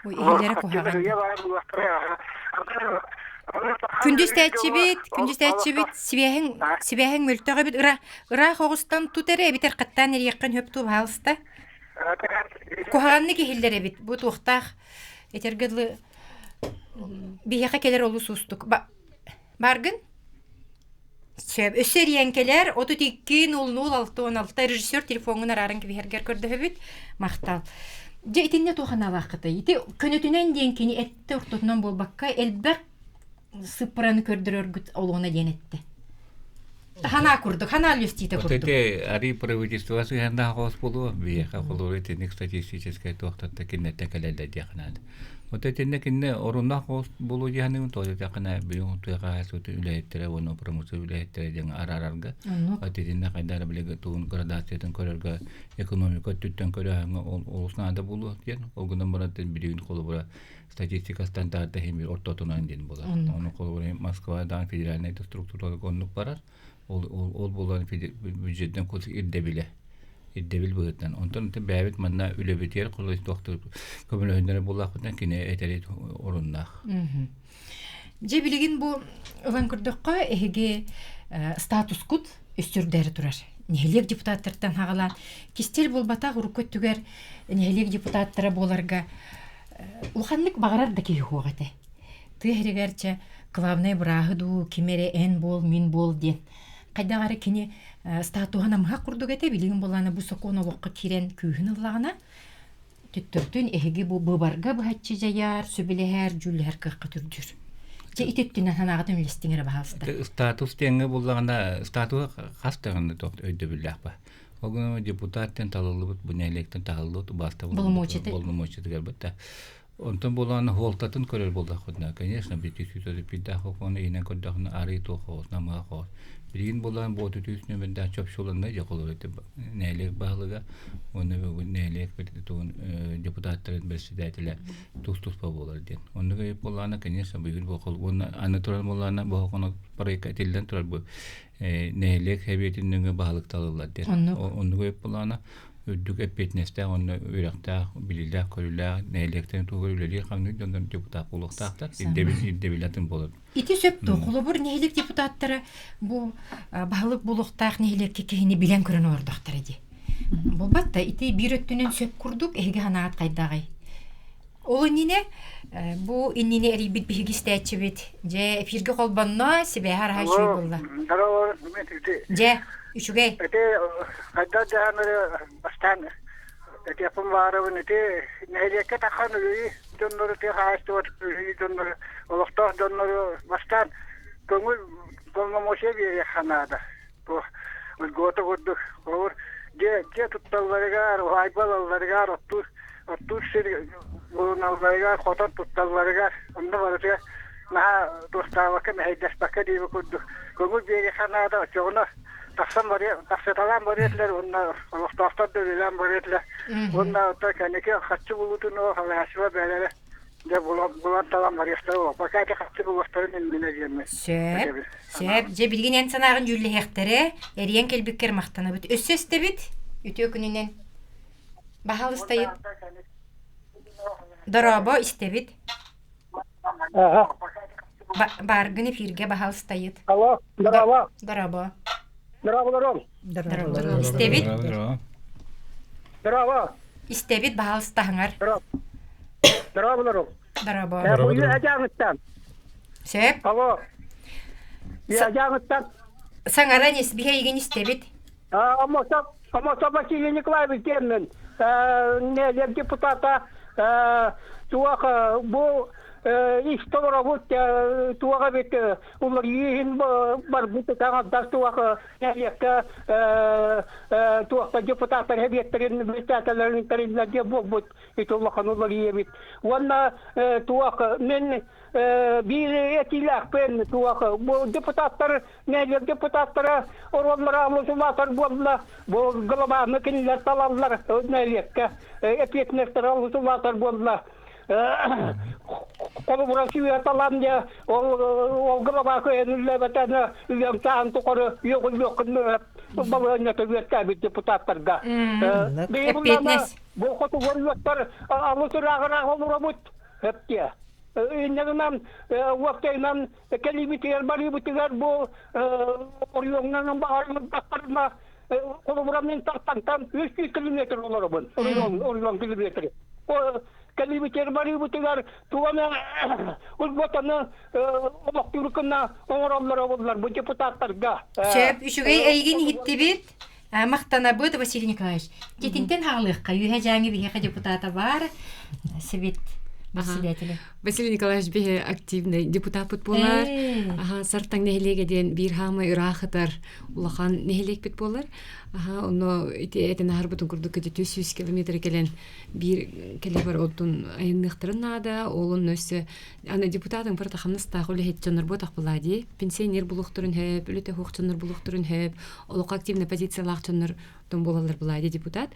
[SPEAKER 1] Ой, иһилэрэ куһаҕан. Күндү истээччибит, күндү истээччибит, сибээһиҥ, сибээһиҥ мөлтөх эбит, ыра, ыраах оҕустан тут эрэ эбитэр хаттаан эриэххин сөп дуу, баһаалыста. Куһаҕаннык иһиллэр эбит, бу туохтаах этэргэ дылы биһиэхэ кэлэр олус уустук. Баргын? Сөп. Өссө эрийэн кэлэр 32 00 66 режиссер телефоҥҥун арааран кэбиһэргэр көрдөһөбүт. Махтал. Дьэ итиннэ туох аналааххытай? Ити көнөтүнэн диэн кини эттэ ортотунан буолбакка элбэх сыппыраны көрдөрөргүт олуона диэн эттэ. Ханаа курдук, ханаа үллэстиитэ
[SPEAKER 4] Вот
[SPEAKER 1] курдук.
[SPEAKER 4] эти ари правительство сыһыаннаах оҕус буолуо, биһиэхэ холобур итинник статистическай туохтарта кинилэртэн кэлэллэр диэххэ наада. Вот итиннэ кинини оруннаах оҕус буолуо дии саныыбын, тоҕо диэтэххинэ билигин тыа хаһаайыстыбатын үлэһиттэрэ уонна промышленность үлэһиттэрэ диэн араарарга,
[SPEAKER 1] Оннук.
[SPEAKER 4] вот итиннэ хайдах эрэ билиги тугун градациятын көрөргө экономика өттүттэн көрөөһүҥҥэ ол олус наада буолуо диэн. Ол гынан баран билигин холобура статистика стандарта иһин биир ортотунан диэн буолар. Ону холобура Москва даҕаны федеральнай да структураларга оннук барар. Ол, ол, ол буолан бюджеттэн курдук ирдэбилэ. Ирдэбил быһыытынан. Онтон бэйэбит манна үлэбитигэр холобур көмөлөһүннэрэ буоллахпытына кини этэри оруннаах.
[SPEAKER 1] Дьэ билигин бу ылан көрдөххө эһиги статускут үстүрдээри турар. Нэһилиэк депутаттартан хаҕалаан кистэл буолбатах урукку өттүгэр нэһилиэк депутаттара буоларга улаханнык баҕарар да киһи суох этэ. Тыа сиригэр чэ, главнай бырааһы дуу, ким эрэ эн буол, мин буол диэн. Хайдах эрэ кини статуһа намыһах курдук этэ, билигин буоллаҕына бу сокуон олоххо киирэн күүһүн ыллаҕына, төттөрүтүн эһиги бу быбарга быһаччы дьайар, сөбүлэһэр, дьүүллэһэр кыахха түрдүүр. Дьэ ити өттүнэн санааҕытын үллэстиҥ эрэ баһаалыста.
[SPEAKER 4] Статус диэҥҥэ буллаҕына статуһа хас даҕаны өйдөбүллээх ба. Ол гынан депутаттан талыллыбыт бу нэһилиэктэн таһыллыбыт убаастабыл боломуочутыгар бытта. Онтон буолааны хуолтатын көрөр буоллахпытына, конечно, бүтүсүтөппүйдээх окуону иһинэн көрдөхүнэ арыы туох хоҕус, намыһах хоҕус. Билигин буолаан буоту түүс нөмердээх чопчуланна дьэ холобур нэһилиэк баһылыга уонна бүгүн нэһилиэк тугун депутаттарын председателэ тус-туспа буолар диэн. Оннук өйүп буоллаана, конечно, бүгүн бу уонна аны туран буоллаана бу хоконо проекка этиллэн турар бу нэһилиэк сэбиэтин нөҥүө баһылык талыллар диэн. Оннук өйүп буоллаана үрдүк эппиэтинэстээх уонна үөрэхтээх, билиилээх-көрүүлээх нэһилиэктэрин туһугар үлэлиир-хамныыр дьоннор депутат буолуохтаахтар. Ирдэбил ирдэбил атын буолар.
[SPEAKER 1] Ити сөп дуо? Холобур, нэһилиэк депутаттара бу баһылык буолуохтаах нэһилиэккэ киһини билэн көрөн олордохтор дии. Буолбат да, ити биир өттүнэн сөп курдук эһиги санаат хайдаҕый? Ол иннинэ бу иннини эрийбит биһиги истээччибит. Дьэ, эфиргэ холбонно, сибээһэ араһа үчүгэй буолла. Дьэ, үчүгэй.
[SPEAKER 7] Ити хайдах дьаһанары бастаан этиэхпин баарабын ити нэһилиэккэ таххан үлүйүү дьоннору тыа хаһаайыстыбатын үлүйүү дьоннору олохтоох дьоннору бастаан көҥүл полномочия биэриэххэ наада. Туох льгота курдук холобур дьиэ дьиэ тутталларыгар уһаайба ылалларыгар оттуур оттуур сир булуналларыгар хотон тутталларыгар онно барытыгар наһаа туохтаабакка мэһэйдэспэккэ диэби курдук көҥүл биэриэххэ наада оччоҕуна тахсан барыа тахсыталаан барыа этилэр уонна олохтоохтор да үлэлээн барыа этилэр уонна оттон кэнники харчы булуутун халааччылар бэйэлэрэ Дьэ булан талан барыахтара буолуо. Пока ити харчы булуохтарын иннинэ диэммин.
[SPEAKER 1] Сөп. Сөп. Дьэ билигин эн санааҕын дьүүллэһиэхтэрэ. Эрийэн кэлбиккэр махтанабыт. Өссө истэбит. Үтүө күнүнэн. Баһаалыстайыт. Дорообо истэбит.
[SPEAKER 7] Ага.
[SPEAKER 1] Бааргын эфиргэ баһаалыстайыт.
[SPEAKER 7] Алло, дорообо.
[SPEAKER 1] Дорообо.
[SPEAKER 7] Дорооболорум.
[SPEAKER 1] Дорообо. Истэбит.
[SPEAKER 7] Дорообо.
[SPEAKER 1] Истэбит баһаалыстаһыҥар.
[SPEAKER 7] Дорооболорум.
[SPEAKER 1] Дорообо.
[SPEAKER 7] Ажааҥыттан.
[SPEAKER 1] Сөп.
[SPEAKER 7] Алло. Ажааҥыттан.
[SPEAKER 1] Саҥаран ис, биһиги истэбит.
[SPEAKER 7] Аммосов, Аммосов Василий Николаевич диэммин. Нэһилиэк депутата туох бу ис толоробут туох эбит уларыйыы иһин барбыт таҥардар туох нэһилиэккэ туохта депутаттар эбиэттэрин председателлэрин тэриллэр диэн буолбут ити улахан уларыйыы эбит уонна туох мин биир этиилээхпин туох бу депутаттар нэһилиэк депутаттара оруоллара алыс буолла бу глобально кинилэр талаллар нэһилиэккэ эпиэтинэстэрэ алыс улаатар буолла холобура сүүһэ талан дьэ ол ол глобака энүллэбэтэнэ үйэҥ сааһын тухары үөҕүллүөххүн балаһыанньата үөскээбит депутаттарга
[SPEAKER 1] Эппиэтинэс.
[SPEAKER 7] бу хотугу уоттар алыс ырааҕыраах олоробут өптиэ иннэгинэн уоптайынан кэлиибитигэр барыыбытыгар бу оройуоҥҥа баҕарбаттарына холобура мин тартантан 300 километр олоробун оройуон километр кэлиибитигэр барыыбытыгар туга эмэ улбатаны олохтуур гына оҥороллоро буллар бу депутаттарга
[SPEAKER 1] Сөп, үчүгэй эйигин иһиттибит. Махтанабыт Василий Николаевич. Титинтэн хаалыахха үһэ дьааҥы биһиэхэ депутата бар. Совет председателя.
[SPEAKER 2] Василий Николаевич биһи активный депутаппыт буолар. Аха, Сартаҥ нэһилиэгэ диэн биир хаамай ыраахытар улахан нэһилиэкпит буолар. Аха, онно ити этин аһарбытын курдук ити 300 километр кэлэн биир кэлэ оттун айанныахтарын наада. Ол онно өссө аны депутатың барыта хамнастаах үлэһит дьоннор буотах буолаа дии. Пенсионер булуохтарын хөп, үлэтэ суох дьоннор булуохтарын хөп, олоххо активный позициялаах дьоннор тон буолаллар былаа дии депутат.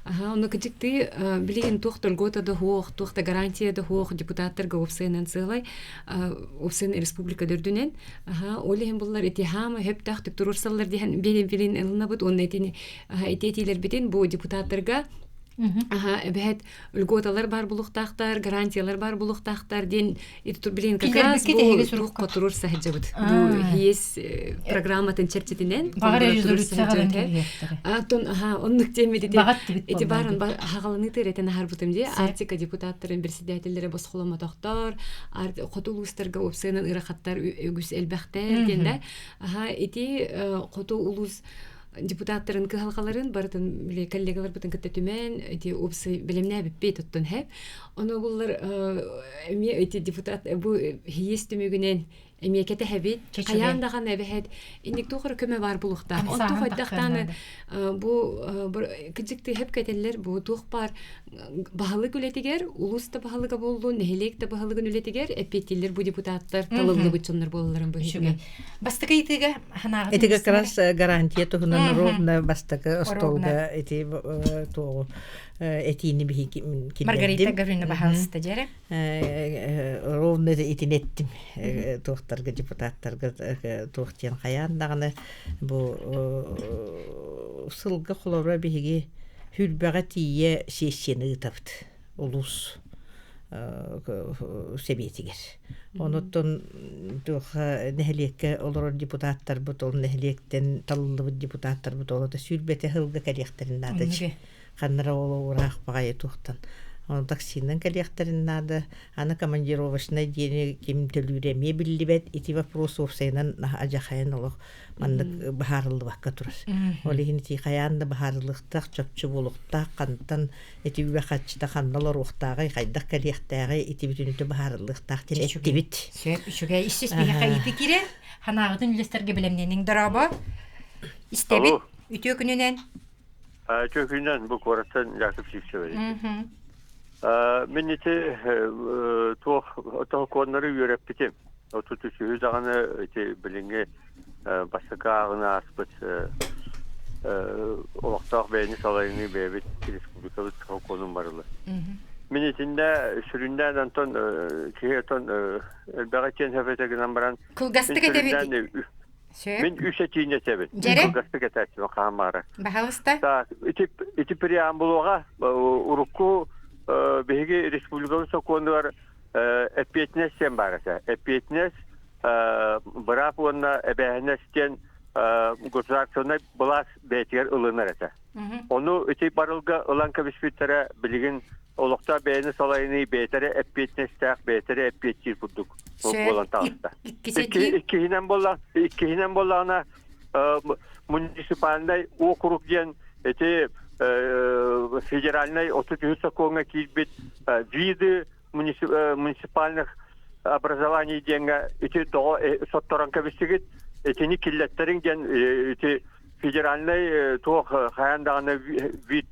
[SPEAKER 2] Аха, ону кыдьыктыы билигин туох торгота да суох, туох да гарантия да суох депутаттарга уопсайынан сыалай, уопсайын республика дөрдүнэн. Аха, ол иһин буллар ити хаама хөптөөхтүк туруорсаллар диэн билин билин ылынабыт уонна итини ити этиилэрбитин бу депутаттарга. Аха, эбэһэт льготалар бар булуктаахтар, гарантиялар бар булуктаахтар диэн ити билин как раз бу туох которур саһыдьабыт. Бу хиес программатын чэрчитинэн Антон аха оннук диэн ити барын хагаланы тыретен аһарбытым дии Арктика депутаттарын председателлere босхоломотохтор хоту улуустарга уопсайынан ырахаттар үгүс элбэхтэр диэн да аха ити хоту улуус депутаттарын кыһалҕаларын барытын били коллегаларбытын кытта түмэн ити упсы бэлэмнээбиппит оттон хэп ону буллар эмиэ ити депутат бу хиес түмүгүнэн эмиэ кэтэһэбит хайаан даҕаны эбэһэт инник туох эрэ көмө баар булуохтаах онту хайдахтааны бу кыдьыкты хэп кэтэллэр бу туох баар баһылык үлэтигэр улуус да баһылыга буоллун нэһилиэк да баһылыгын үлэтигэр эппиэттииллэр бу депутаттар талыллыбыт дьоннор буолалларын быһыытынан
[SPEAKER 1] Бастакы ыйытыыга ханаҕытын
[SPEAKER 3] Ити как раз гарантия туһунан ровно бастакы остуолга ити туоҕу этиини биһиги
[SPEAKER 1] Маргарита Гавриловна баһаалыста дьэрэ.
[SPEAKER 3] Ровно итини эттим туохтарга депутаттарга туох диэн хайаан даҕаны бу сылга холоро биһиги хүрбэҕэ тиийэ сессияны ыытабыт улуус сэбиэтигэр. Онуттан туох нэһилиэккэ олорор депутаттарбыт, ол нэһилиэктэн талыллыбыт депутаттарбыт ол ата сүүрбэтэ сылга кэлиэхтэрин наада. Ханнара ол ураах баҕайы туохтан. Ону таксинан кэлиэхтэрин наада. Аны командировочнай диэни ким төлүүрэ эмиэ биллибэт. Ити вопрос уопсайынан адьахайан олох маннык быһаарыллыбакка турар. Ол иһин ити хайаан да быһаарыллыахтаах, чопчу буолуохтаах, хантан ити үбэ хаччыта ханна олоруохтааҕый, хайдах кэлиэхтээҕий, ити бүтүнүтэ быһаарыллыахтаах диэн эттибит.
[SPEAKER 1] Сөп, үчүгэй. Исчис биһиэхэ ыйытыы киирэр. Ханаағытын үллэстэргэ бэлэмнэниҥ дорообо. Истэбит. Үтүө күнүнэн.
[SPEAKER 6] Үтүө күнүнэн бу куораттан Яков Сивцев Мин ити туох отоһокуоннары үөрэппитим. 33 даҕаны ити билиҥҥи бастакы ааҕыны ааспыт олохтоох бэйэни салайыныы бэйэбит республикабыт сокуонун барылы. Мин итиннэ сүрүннээн онтон киһи отон элбэҕи тиэн сөп гынан баран
[SPEAKER 1] Кылгастык этэбит.
[SPEAKER 6] Мин үс этиини этэбин. Кылгастык этээччибин хаамаары.
[SPEAKER 1] Баһалыста.
[SPEAKER 6] Так, ити ити преамбулуга урукку биһиги республикабыт сокуонугар эппиэтинэс диэн баар этэ. Эппиэтинэс быраап уонна эбээһинэс диэн государственнай былаас бэйэтигэр ылынар этэ. Ону ити барылга ылан кэбиспиттэрэ билигин олохтоох бэйэни салайыныы бэйэтэрэ эппиэтинэстээх, бэйэтэрэ эппиэттиир курдук буолан таҕыста. Иккиһинэн буолла, иккиһинэн буоллаҕына муниципальнай округ диэн ити федеральнай 33 сокуоҥҥа киирбит виды муниципальных образований диэҥҥэ ити тоҕо сотторон кэбистигит итини киллэттэриҥ диэн ити федеральнай туох хайаан даҕаны вид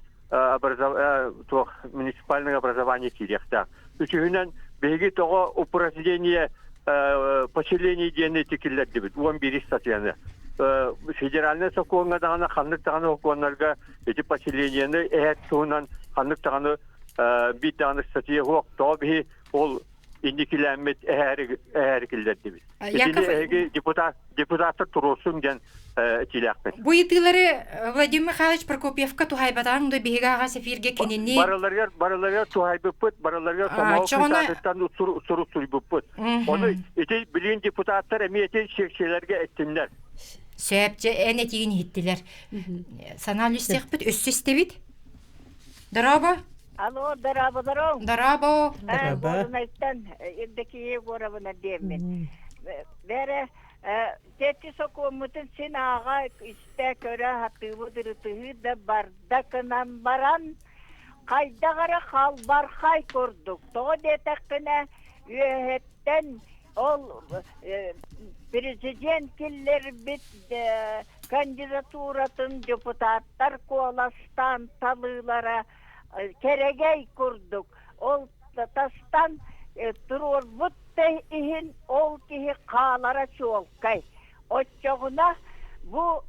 [SPEAKER 6] туох муниципальное образование киириэхтээх. Үсүһүнэн биһиги тоҕо упразднение поселений диэни ити киллэрдибит 11 статьяны. Федеральнай сокуоҥҥа даҕаны ханнык даҕаны сокуоннарга ити поселениены эһэр туһунан ханнык даҕаны биир даҕаны статья суох. Тоҕо биһи ол инникилээммит эһээри эһээри киллэрдибит. Итини эһиги депутат депутаттар туруорсуҥ диэн этиилээхпин.
[SPEAKER 1] Бу ыйытыылары Владимир Михайлович Прокопьевка туһайбатаҕыҥ да биһиги аҕа эфиргэ кинини
[SPEAKER 6] барыларыгар барыларыгар туһайбыппыт, барыларыгар сомоҕо кытаатыттан сурук суруйбуппут. Ону ити билигин депутаттар эмиэ ити сиэксийэлэргэ эттиннэр.
[SPEAKER 1] Сөп, дьэ эн этиигин иһиттилэр. Санаа үллэстиэхпит, өссө истэбит. Дорообо.
[SPEAKER 8] Алло, дорооболору.
[SPEAKER 1] Дорообо.
[SPEAKER 3] Дорообо.
[SPEAKER 8] Горнайтан Евдокия Егоровна диэммин. Бэрэ тети сокуоммутун син ааҕа истэ көрө хатыыбыт ырытыһыы да барда кынан баран хайдах эрэ халбархай курдук. Тоҕо диэтэххинэ үөһэттэн ол президент киллэрбит кандидатуратын депутаттар куоластаан талыылара кэрэгэй курдук ол тастан туруорбут да иһин ол киһи хаалара чуолкай. Оччоҕуна бу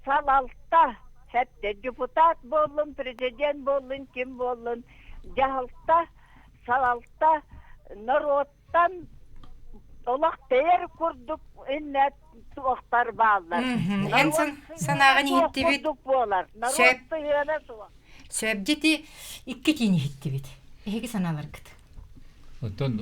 [SPEAKER 8] салалта хэттэ депутат буоллун, президент буоллун, ким буоллун дьаһалта салалта норуоттан олох тэйэр курдук иннэ туохтар бааллар.
[SPEAKER 1] Эн санааҕын иһиттибит.
[SPEAKER 8] Курдук буолар. Норуот сыһыана суох.
[SPEAKER 1] Сөп дьити икки тиин иһиттибит. Эһиги санааларгыт.
[SPEAKER 4] Оттон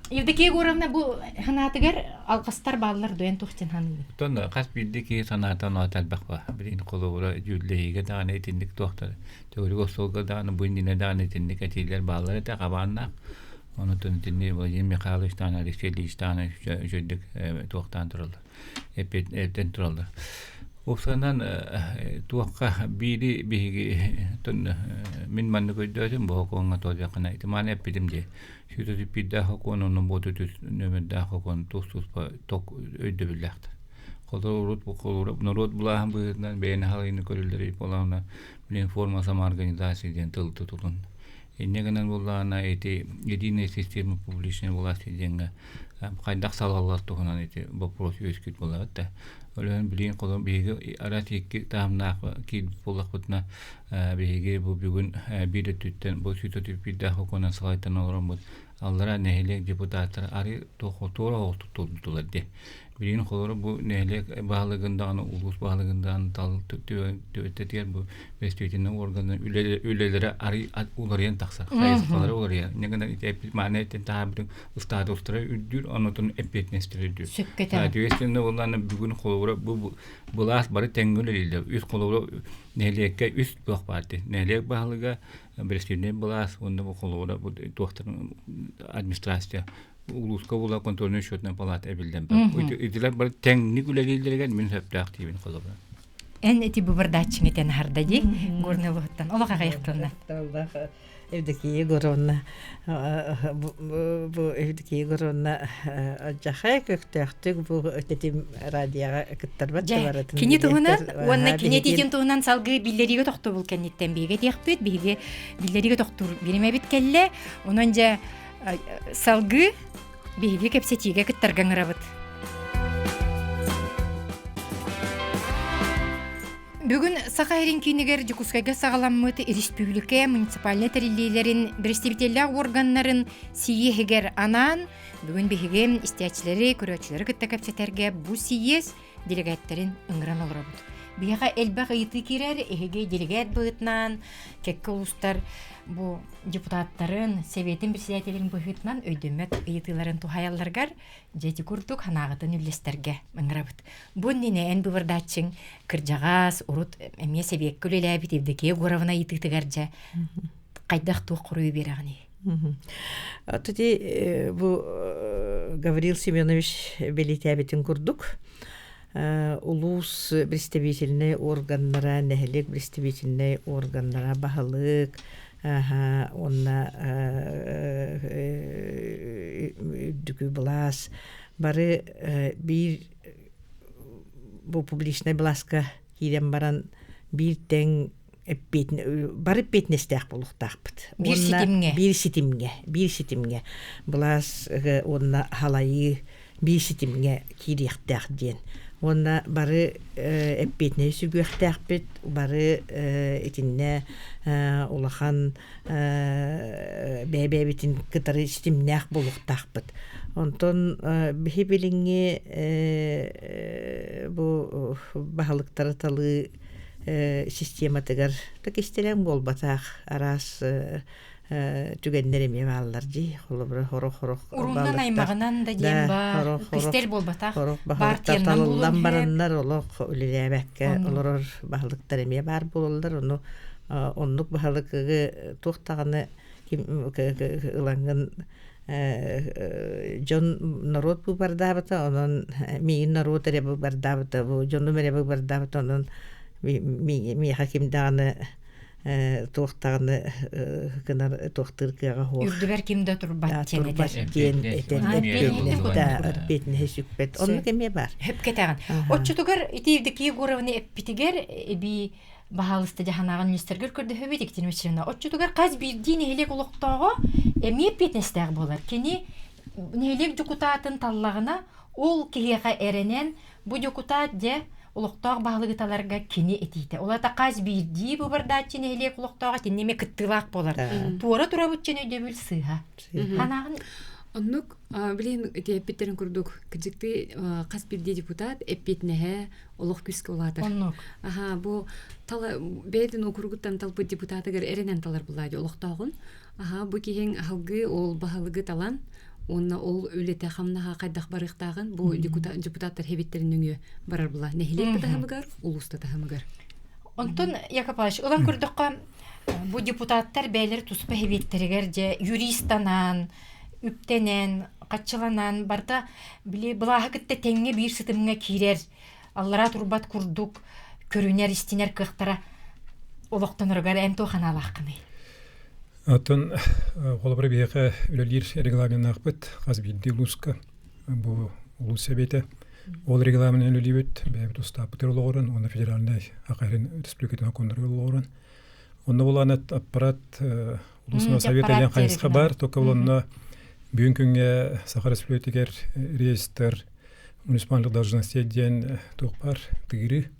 [SPEAKER 1] Евдокия Егоровна бу санаатыгар алҕастар бааллар дуйан туох дьин ханыыбын.
[SPEAKER 4] Оттон хас биирдии киһи санаата оноото элбэх ба. Билигин холобура дьүүллэһиигэ даҕаны итинник туохтар төгүрүк остуолга даҕаны бу иннинэ даҕаны итинник этиилэр бааллар этэ хабааннаах. Онутун итинни Владимир Михайлович даҕаны Алексей Ильич даҕаны үчүгэйдик туохтаан тураллар. Эппиэттэн тураллар. Уопсайынан туохха биири биһиги мин маннык өйдөөтүм бу сокуоҥҥа туолуоххына ити мааны эппитим дии сүүс отут биирдээх сокуон онно буоту нүөмэрдээх сокуон тус-туспа өйдөбүллээхтэр. Холобур, урут норуот былааһын быһыытынан бэйэни халыйыны көрүллэр буолаҕына билин форма самоорганизации диэн тыл тутулун. Инньэ гынан буоллаҕына ити единая система публичной власти диэҥҥэ хайдах салаллар туһунан ити боппуруос үөскүүт буолабыт да. Ол билигин холобур биһиги араас икки таһымнаах киирбит буоллахпытына биһиги бу бүгүн биир өттүттэн бу сүүс отут биирдээх сокуонан салайтан олороммут аллара нэһилиэк депутаттара арыы туора оҕустук туолбутулар дии. Билигин холобура бу нэһилиэк баһылыгын даҕаны улуус баһылыгын даҕаны тал түбэлтэтигэр бу представительнай органы үлэлэрэ арый уларыйан тахсар. Хайысхалара уларыйар. Инньэ гынан ити мааны эттэн таһаарбытын статустара үрдүүр, онотун эппиэтинэстэрэ үрдүүр. Соответственно, буоллаана бүгүн холобура бу былаас бары тэҥҥэ үлэлииллэр. Үс холобура нэһилиэккэ үс туох баар дии. Нэһилиэк баһылыга, представительнай былаас уонна бу холобура бу туохтарын администрация улууска була контрольнай счетная палата эбиллэн итилэр бары тэҥник үлэлииллэригэр мин сөптөөх диибин холобура.
[SPEAKER 1] Эн ити быбырдааччыҥ этэн аһарда дии Горный улуһуттан олох аҕыйахтылына.
[SPEAKER 3] Евдокия Егоровна бу Евдокия Егоровна дьахай көхтөөхтүк бу тэтим радиоҕа кыттарбат
[SPEAKER 1] барытын кини туһунан уонна кини этиитин туһунан салгыы биллэриигэ тохтобул кэнниттэн биһиги этиэхпит биһиги биллэриигэ тохтуур биримэбит кэллэ онон дьэ салгыы биһиги кэпсэтиигэ кыттарга ыҥырабыт. Бүгүн Саха сирин киинигэр Дьокуускайга саҕаламмыт республика муниципальнай тэриллиилэрин представителлээх органнарын сийиэһигэр анаан бүгүн биһиги истээччилэри, көрөөччүлэри кытта кэпсэтэргэ бу сийиэс делегаттарын ыҥыран олоробут. Биһиэхэ элбэх ыйытыы киирэр, эһиги делегат быһыытынан кэккэ улуустар бу депутаттарын, сэбиэтин председателин быһыытынан өйдөммөт ыйытыыларын туһайалларыгар дьэ ити курдук санааҕытын үллэстэргэ ыҥырабыт. Бу иннинэ эн быбардааччыҥ кырдьаҕас, урут эмиэ сэбиэккэ үлэлээбит Евдокия Егоровна ыйытыытыгар дьэ хайдах туох хоруйу биэрэҕиний?
[SPEAKER 3] Ити бу Гаврил Семенович бэлиэтээбитин курдук улуус представительнай органнара, нэһилиэк представительнай органнара баһылык уонна үрдүкү былаас бары биир бу публичнай былааска киирэн баран биир тэҥ бары эппиэтинэстээх буолуохтаахпыт.
[SPEAKER 1] Биир ситимҥэ.
[SPEAKER 3] Биир ситимҥэ. Биир ситимҥэ. Былаас уонна халайыы биир ситимҥэ киириэхтээх диэн. Уонна бары эппиэтинэһи сүгүөхтээхпит, бары итиннэ улахан бэйэ-бэйэбитин кытары ситимнээх буолуохтаахпыт. Онтон биһи билиҥҥи бу баһылыктары талыы систематыгар да кистэлэҥ буолбатах араас түгэннэр эмиэ бааллар дии холобура хорох-хорох
[SPEAKER 1] уруннан аймаҕынан да диэн баар кистэл буолбатах
[SPEAKER 3] хорох баһылыктар талыллан бараннар олох үлэлээбэккэ олорор баһылыктар эмиэ баар буолаллар ону оннук баһылыгы туох даҕаны ким ылаҥҥын дьон норуот быыбардаабыта онон миигин норуот эрэ быыбардаабыта бу дьонум эрэ быыбардаабыта онон миэхэ ким даҕаны туох даҕаны гынар туохтыыр кыаҕа суох
[SPEAKER 1] үрдүбэр ким да турбат диэн
[SPEAKER 3] этэр диэн этэр эппиэтинэһи сүкпэт оннук эмиэ баар
[SPEAKER 1] хөпкө этэҕин оччотугар ити Евдокия Егоровна эппитигэр эбии баһаалыста дьаһанааҕын министргэр көрдөһөбүт Екатерина Васильевна оччотугар хас биирдии нэһилиэк олохтооҕо эмиэ эппиэтинэстээх буолар кини нэһилиэк дьокутаатын таллаҕына ол киһиэхэ эрэнэн бу дьокутаат дьэ олохтоох баһылыгы таларга кини этиитэ. Ол аата хас биирдии быбардааччы нэһилиэк олохтооҕо итиннэ эмиэ кыттыылаах буолар. Туора турабыт дьэн өйдөбүл сыыһа. Ханаҕын?
[SPEAKER 2] Оннук билигин ити эппиттерин курдук кыдьыкты хас биирдии депутат эппиэтинэһэ олох күүскэ улаатар.
[SPEAKER 1] Оннук.
[SPEAKER 2] Аха бу тала бэйэтин округуттан талбыт депутатыгар эрэнэн талар булаа дии олохтооҕун. Аха бу киһиҥ аһылгы ол баһылыгы талан уонна ол үлэтэ хамнаһа хайдах барыахтааҕын бу депутаттар хэбиттерин нөҥүө барар була нэһилиэк да таһымыгар, улуус да таһымыгар.
[SPEAKER 1] Онтон Яков Павлович, ылан көрдөххө, бу депутаттар бэйэлэри туспа хэбиэттэригэр дьэ юристанан, үптэнэн, хаччыланан барыта били былааһы кытта тэҥҥэ биир сытымҥа киирэр, аллараа турбат курдук көрүнэр, истинэр кыахтара олохтоноругар эн туох анаалааххыный?
[SPEAKER 5] Оттон холобура биһиэхэ үлэлиир регламеннаахпыт хас биирдии улууска бу улуус сэбиэтэ ол регламенын үлэлиибит бэйэбит устааппытыгар олоҕуран уонна федеральнай АХР республикатын сокуоннарыгар олоҕуран онно булаан аппарат улуусунай совет диэн хайысха бар только онно бүгүн күҥҥэ Саха Республикатыгар реестр муниципальных должностей диэн туох бар тыырыы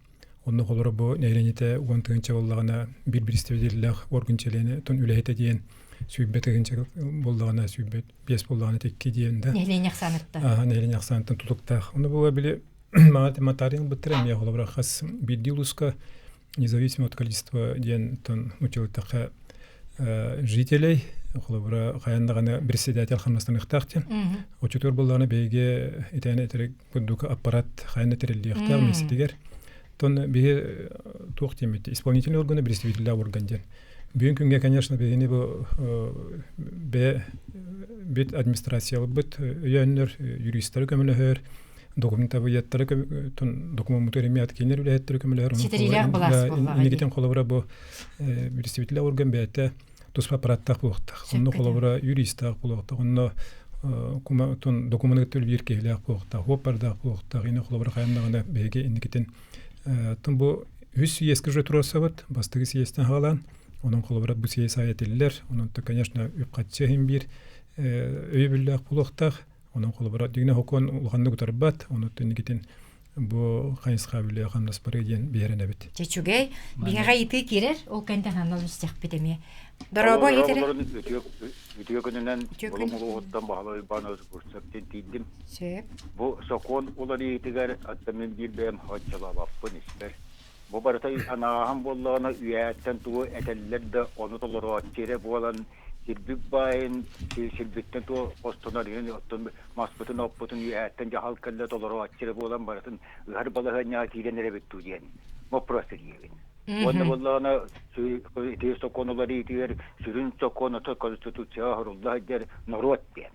[SPEAKER 5] Онно холоро бу нэһилиэнньэтэ 10 тыһыынча буоллаҕына биир представителлээх орган чилиэнэ тон үлэһитэ диэн 20 тыһыынча буоллаҕына 25 буоллаҕына икки диэн да.
[SPEAKER 1] Нэһилиэнньэ ахсааныттан.
[SPEAKER 5] Аха, нэһилиэнньэ ахсааныттан тутулуктаах. Ону була били мага матаарыйын ылбыттара эмиэ холобура хас биирдии улууска независимо от количества диэн тон училтахха жителей холобура хайан даҕаны председатель хамнастаныахтаах диэн. Оччотугар буоллаҕына биһиги итээн этэрик курдук аппарат хайан да тэриллиэхтээх миэстэтигэр. Тон биһи туох диэммит исполнительный органы представительлээх орган диэн. Бүгүн күҥҥэ, конечно, биһини бу бэйэ бит администрацияларбыт өйөөннөр, юристары көмөлөһөр, документоведтары документу эмиэ кинилэр үлэһиттэри көмөлөһөр.
[SPEAKER 1] Ситэриилээх былаас буоллаҕа.
[SPEAKER 5] Инникитин холобура бу представительлээх орган бэйэтэ туспа аппараттаах буолуохтаах. Онно холобура юристаах буолуохтаах. Онно докумуону кытта үлэлиир киһилээх буолуохтаах, хуоппардаах буолуохтаах. Ини холобура хайан даҕаны биһиги инникитин тон бу үс съезкэ уже туруорсабыт. Бастакы съезтэн хаалаан, онон холобура бу съезд аайы этиллэр. Онон то, конечно, үп-харчы иһин биир өйөбүллээх буолуохтаах. Онон холобура дьиҥинэ сокуон улаханнык утарбат. Онон инникитин бу хайысха үлэ хамнас бары диэн биэрэнэбит.
[SPEAKER 1] Чэчүгэй, биһиэхэ ыйытыы киирэр, ол кэнтэн анал истэхпит эмиэ. Дорообо ыйытары.
[SPEAKER 9] Үтүө күнүнэн Булуҥ улууһуттан Баһылай Уйбаанович Бурцев тиийдим.
[SPEAKER 1] Сөп.
[SPEAKER 9] Бу сокуон уларыйыытыгар аттан мин биир бэйэм оччолообоппун испэр. Бу барыта анааһын буоллаҕына үйэттэн тугу этэллэр да ону толорооччу эрэ буолан сирбит баайын сирбиттэн туох хостонор иһин оттон маспытын оппутун үөһээттэн дьаһал кэллэ толорооччу эрэ буолан барытын ыһар балаһыанньаҕа киирэн эрэбит дуу диэн вопрос диэбин. Уонна буоллаҕына ити сокуон уларыйыытыгар сүрүн сокуон ото конституцияҕа оһорулла сылдьар норуот диэн.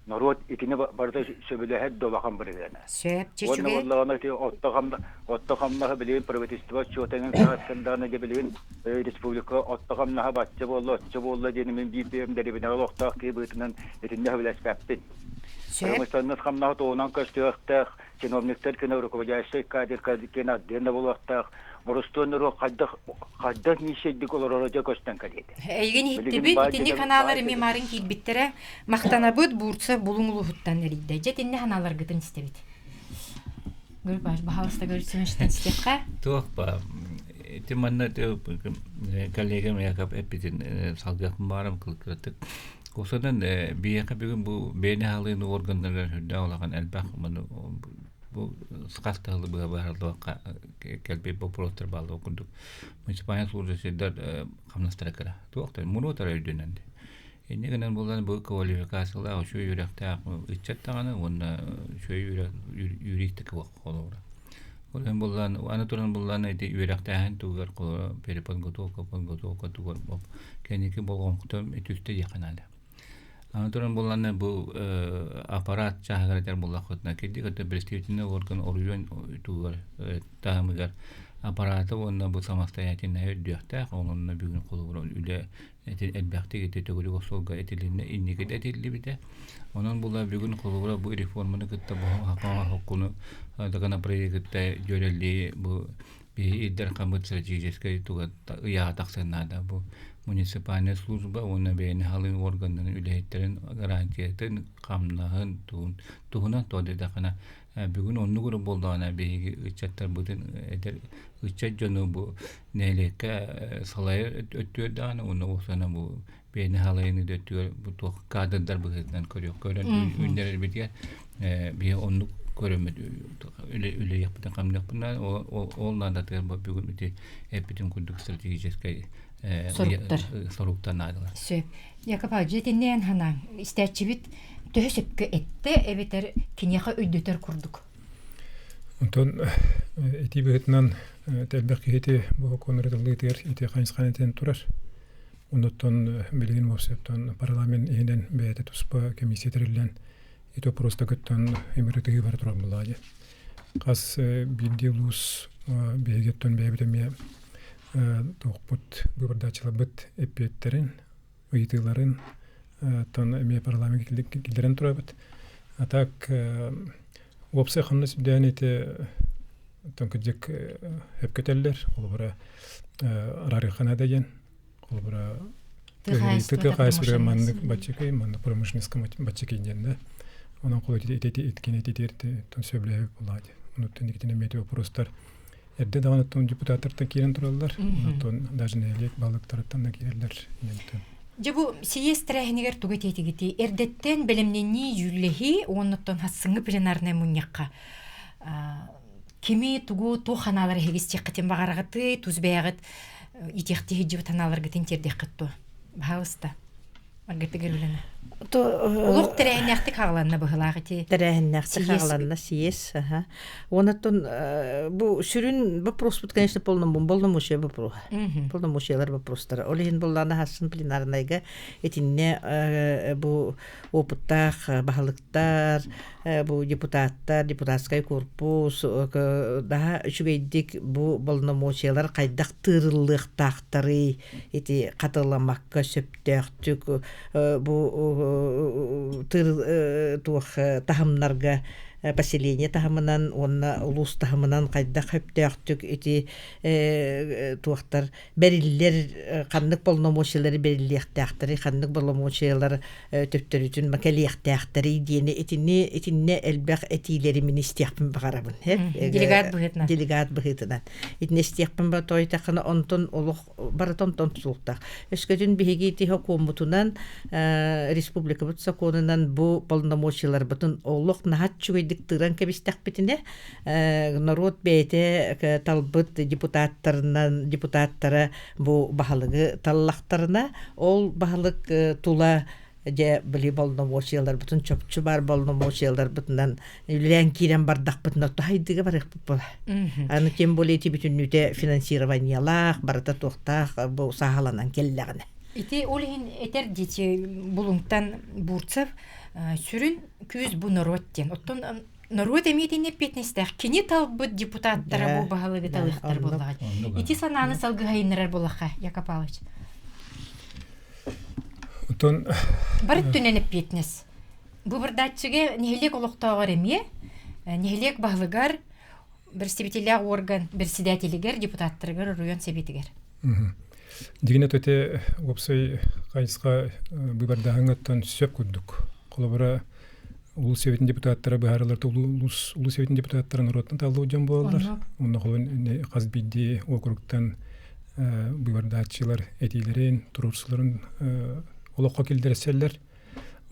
[SPEAKER 9] Норуот итини барыта сөбүлэһэр да улахан бырыһыана.
[SPEAKER 1] Сөп,
[SPEAKER 9] Уонна
[SPEAKER 1] чүчүгэй.
[SPEAKER 9] буоллаҕына ити отто хамнаһы билигин правительство отчуотанын саҕаттан даҕаны билигин республика отто хамнаһа бачча буолла, оччо буолла диэн мин биир бэйэм дэриэбинэҕэ олохтоох киһи быһыытынан итиннэ сөбүлэспэппин.
[SPEAKER 1] Сөп.
[SPEAKER 9] Промышленность хамнаһа туһунан көстүөхтээх, чиновниктар кини руководящий кадр кин отдельно буолуохтаах, боростуой норуот хайдах хайдах нищейдик олороро дьэ көстөн кэлиэт.
[SPEAKER 1] Эйигин иһиттибит, итинник ханаалар эмиэ марын киирбиттэрэ. Махтанабыт, Бурцев Булуҥ улууһуттан эрийдэ. Дьэ, итиннэ ханааларгытын истэбит. Гүрбаш, баһалыста көрсүмэштэн истиэххэ.
[SPEAKER 4] Туох ба, ити манна коллегам Яков эппитин салгыахпын баарым кылкырытык. Косанан биһиэхэ бүгүн бу бэйэни хаалыыны органнарыгар сүрдээх улахан элбэх бу хас да сылы быһа быһаарыллыбакка кэлбит боппуруостар бааллар курдук муниципальный служащийдар хамнастара кыра. Туох да муруотара үрдүнэн. Инньэ гынан буолан бу квалификациялаах үчүгэй үөрэхтээх ыччат даҕаны уонна үчүгэй юрист холобура. Ол иһин буллаан аны туран буллаан ити үөрэхтээһин тугар холобура переподготовка подготовка тугар кэнники болҕомто түстэ диэххэ наада. Аны туран буллаана бу аппарат чааһыгар этэр буоллаххытына кирдик это представительный орган оройуон тугар таһымыгар аппарата уонна бу самостоятельнай үрдүөхтээх онно бүгүн холобура үлэ элбэхтик ити төгүрүк остуолга этилиннэ инники да этиллибитэ онон була бүгүн холобура бу реформаны кытта бу хоккуну законопроекты кытта дьүөрэлии бу биһи ирдэр хаммыт стратегическай туга ыйааҕа тахсан наада бу муниципальная служба уонна бэйэни халыын органнарын үлэһиттэрин гарантиятын хамнаһын туһунан туох диэтэххинэ бүгүн оннук эрэ буоллаҕына биһиги ыччаттарбытын эдэр ыччат дьону бу нэһилиэккэ салайар өттүгэр даҕаны уонна уопсайынан бу бэйэни халайыны дөттүгэр бу туох кадрдар быһыытынан көрүөх көрөн үүннэрэрбитигэр биһи оннук көрөммүт үлэйэхпитин хамныахпытын ол наадатыгар бу бүгүн ити эппитин курдук стратегическай
[SPEAKER 1] соруктар
[SPEAKER 4] соруктар наадалар.
[SPEAKER 1] Сөп. Яков Павлович, итиннээн ханаан истээччибит төһө сөпкө эттэ эбэтэр киниэхэ өйдөтөр курдук?
[SPEAKER 5] Онтон ити быһыытынан элбэх киһити бу сокуон ырытыллыытыгар ити хайысханы этэн турар. Оннуттан билигин уопсайыттан парламент иһинэн бэйэтэ туспа комиссия тэриллэн ити просто кыттан ырытыһыы бара турар буоллаҕа дии. Хас биирдии улуус биһигиттэн бэйэбит эмиэ туохпут быыбардааччыларбыт эппиэттэрин, ыйытыыларын тон эмиэ парламент киллэрэн турабыт. А так уопсай хамнас үрдээн ити тон кырдьык өпкөтөллөр. Холобура араарыахха наада диэн. Холобура тыа хаһаайыстыбатыгар маннык баччакый, маннык промышленностька баччакый диэн да. Онон холо ити иткини ититиэрти тон сөбүлэһэбит буоллаҕа дии. Онуттан икитин эмиэ вопростар эрдэ даҕаны оттон депутаттартан киирэн тураллар. Онтон даже нэһилиэк баһылыктарыттан да киирэллэр.
[SPEAKER 1] Дьэ бу сийиэс тэрээһинигэр тугу этиэтигитий? Эрдэттэн бэлэмнэнии, дьүүллэһии уоннаттан хассыҥҥы пленарнай мунньахха кими тугу туох ханаалар эһигис тиэххитин баҕараҕытый, тус бэйэҕит итиэхтии сылдьыбыт ханааларгытын тиэрдиэххит дуо? Баһаалыста. Маргарита Гавриловна. Олох тэрээһиннээхтик хааланна быһылаах ити.
[SPEAKER 3] Тэрээһиннээхтик хааланна съезд. Аха. Онон бу сүрүн вопроспут, конечно, полномочия вопроһа. Полномочиялар вопростара. Ол иһин буллаана хассын пленарнайга итинне бу опыттаах баһылыктар, бу депутаттар, депутатскай корпус daha үчүгэйдик бу полномочиялар хайдах тыырыллыахтаахтарый ити хатыламакка сөптөөхтүк бу тыр туох таһымнарга поселение таһымынан уонна улуус таһымынан хайдах сөптөөхтүк ити туохтар бэриллэр ханнык полномочиялары бэриллиэхтээхтэрий ханнык боломуочуйалар төттөрүтүн кэлиэхтээхтэрий диэни итини итиннэ элбэх этиилэри мин истиэхпин баҕарабын
[SPEAKER 1] делегат быһыытынан
[SPEAKER 3] делегат быһыытынан итини истиэхпин тойтахына онтон олох барыта онтон тутулуктаах өскөтүн биһиги ити сокуоммутунан республикабыт сокуонунан бу полномочияларбытын олох наһаа үчүгэйдик тыыран кэбистэхпитинэ норуот бэйэтэ талбыт депутаттарынан депутаттара бу баһылыгы таллахтарына ол баһылык тула дьэ били полномочияларбытын чопчу баар полномочияларбытынан үлэлээн киирэн бардахпытына туһайдыга барыахпыт буола. Аны тем более ити бүтүннүүтэ финансированиелаах, барыта туохтаах бу сааһыланан кэллэҕинэ.
[SPEAKER 1] Ити ол иһин этэр дити Булуҥтан Бурцев сүрүн күүс бу норуот диэн. Оттон норуот эмиэ итиннэ эппиэтинэстээх. Кини талбыт депутаттара бу баһылыгы талыахтар буоллаҕа. Ити санааны салгыһайыннарар буоллахха, Яков Павлович.
[SPEAKER 5] Оттон
[SPEAKER 1] Бары өттүнэн эппиэтинэс. Быбырдааччыга нэһилиэк олохтооҕор эмиэ, нэһилиэк баһылыгар, представителлээх орган председателигэр, депутаттарыгар, оройуон сэбиэтигэр.
[SPEAKER 5] Дигинэ төте уопсай хайысха быыбардааһыҥҥа сөп курдук. Холобура, улуус сэбиэтин депутаттара быһаарылар улуус улуус сэбиэтин депутаттара норуоттан талыллыбыт дьон буолаллар. Онно холобур хас биирдии округтан быыбардааччылар этиилэрин, туруорсууларын олоххо киллэрсэллэр.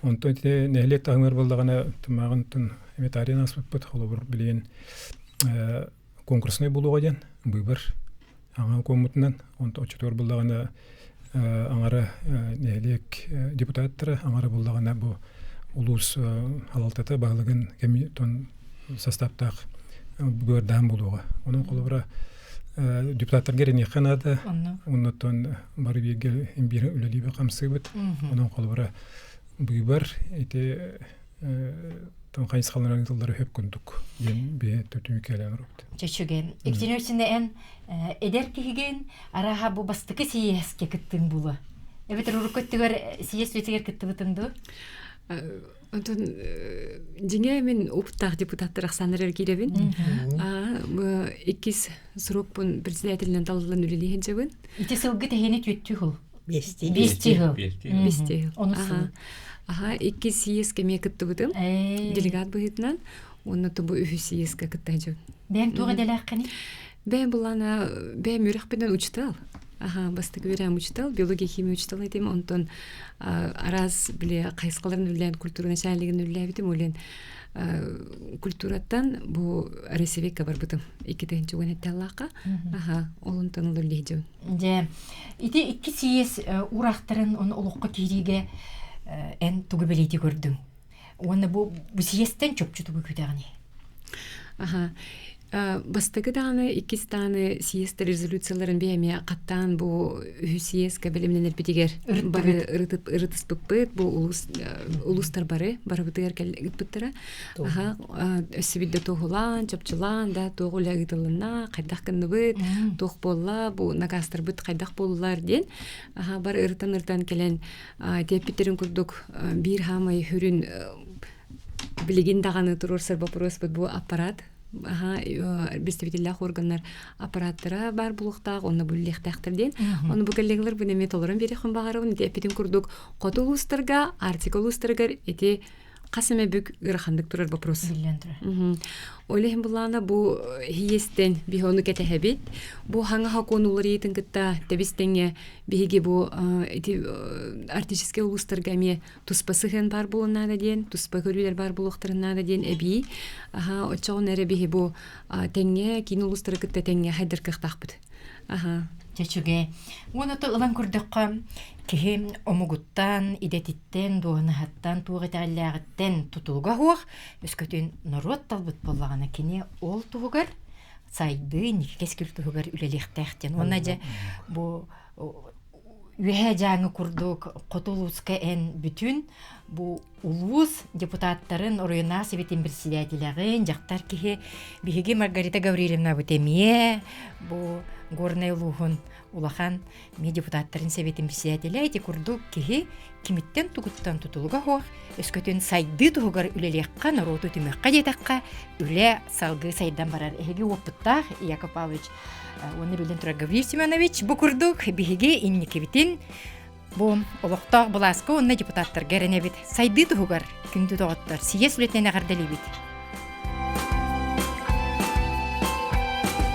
[SPEAKER 5] Онтон ити нэһилиэк таһымыгар буоллаҕына тымааҕын эмитариан ааспыппыт. Холобур, билигин конкурснай буолуоҕа диэн быыбар аҥа куоммутунан онто оччотугар буллаҕына аҥара нэһилиэк депутаттара аҥара буллаҕына бу улуус салалтата баһылыгын тон составтаах быыбардаан буолуоҕа. Онон холобура депутаттарга эрэниэххэ наада. Оннуттан бары бииргэ биир үлэлиибит хамсыыбыт. Онон холобура быыбар ити тон хайысхаларынан ыытыллары хөп курдук диэн биһи түмүккэ оҥоробут.
[SPEAKER 1] Чөчүгэн. Иккини эн эдэр киһигин арааһа бу бастакы сийиэскэ кыттыҥ буолуо. Эбэтэр урукку өттүгэр сийиэс үлэтигэр кыттыбытыҥ дуу?
[SPEAKER 2] Онтон дьиҥэ мин опыттаах депутаттар ахсааннарыгар киирэбин. Иккис срокпун председателинэн талыллан үлэлии сылдьабын.
[SPEAKER 1] Ити сылгы тэһиини түөттүү хыл.
[SPEAKER 3] Биэстии.
[SPEAKER 1] Биэстии хыл.
[SPEAKER 2] Биэстии хыл.
[SPEAKER 1] Онус сыл.
[SPEAKER 2] Аха, иккис съезд эмиэ кыттыбытым. Делегат быһыытынан. Уонна бу үһүс съездка кытта сылдьабын.
[SPEAKER 1] Бэйэҥ туох идэлээххиний?
[SPEAKER 2] Бэйэм буллаана бэйэм үөрэхпинэн учутал. Аха, бастакы үөрэҕим учуутал, биология, химия учуутала этим. Онтон араас били хайысхаларын үллээн культура начальнигын үллээбитим. Ол культураттан бу Россиевикка барбытым. 2017 аллаахха. Аха, ол онтон ол үллэһдьим.
[SPEAKER 1] Дьэ, ити икки сийиэс уурахтарын оны олоххо киириигэ эн тугу бэлиэтии көрдүҥ? Уонна бу бу сийиэстэн чопчу тугу күүтэҕиний?
[SPEAKER 2] Аха. Бастакы даҕаны, иккис даҕаны съезд резолюцияларын биһэмиэ хаттаан бу үһүс съезкэ бэлэмнэнэрбитигэр бары ырытыспыппыт, бу улуус улуустар бары барыбытыгар ыыппыттара. Аха, өссө биирдэ туоһулаан, чопчулаан да туох үлэ ыытылынна, хайдах гынныбыт, туох буолла, бу накаастарбыт хайдах буоллулар диэн аха бары ырытан-ырытан кэлэн тиэппиттэрин курдук биир хаамай хүрүн билигин даҕаны туруорсар боппуруоспут бу аппарат аха представителлээх органнар аппараттара баар буолуохтаах онно буллиэхтээхтэр диэн ону бу коллегалар бу эмиэ толорон биэриэххин баҕарабын ити эппитин курдук хоту улуустарга Арктика улуустарыгар ити хас эмэ бүк ыараханнык турар вопрос.
[SPEAKER 1] Биллэн турар.
[SPEAKER 2] Ол иһин булаана бу хиестен биһи ону кэтэһэбит. Бу хаҥа хокуон уларыйытын кытта тэбис тэҥҥэ биһиги бу ити арктическай улуустарга эмиэ туспа сыһыан баар буолуон наада диэн, туспа көрүүлэр баар буолуохтарын наада диэн эбии. Аха, оччоҕуна эрэ биһи бу тэҥҥэ киин улуустары кытта тэҥҥэ хайдар кыахтаахпыт. Аха.
[SPEAKER 1] Чэчүгэ. Уонна то ылан көрдөххө, киһи омугуттан, идэтиттэн, дуоһунаһыттан, туох итэҕэллээҕиттэн тутулуга суох, өскөтүн норуот талбыт буоллаҕына, кини ол туһугар сайдыы, инники кэскил туһугар үлэлиэхтээх диэн. Уонна дьэ бу Үөһээ Дьааҥы курдук хоту улууска эн бүтүн бу улуус депутаттарын оройуоннаах сэбиэтин председателэҕин, дьахтар киһи биһиги Маргарита Гаврильевнабыт эмиэ бу Горнай улууһун улахан эмиэ депутаттарын сэбиэтин председателэ ити курдук киһи кимиттэн тугуттан тутулуга суох өскөтүн сайдыы туһугар үлэлиэххэ, норуоту түмүөххэ диэтэххэ, үлэ салгыы сайдан барар. Эһиги уопуттаах Яков Павлович уонна биллэн турар Гаврил Семенович бу курдук биһиги инникибитин бу олохтоох былааска уонна депутаттарга эрэнэбит. Сайдыы туһугар күндү доҕоттор, сийиэс үлэтинэн эҕэрдэлиибит.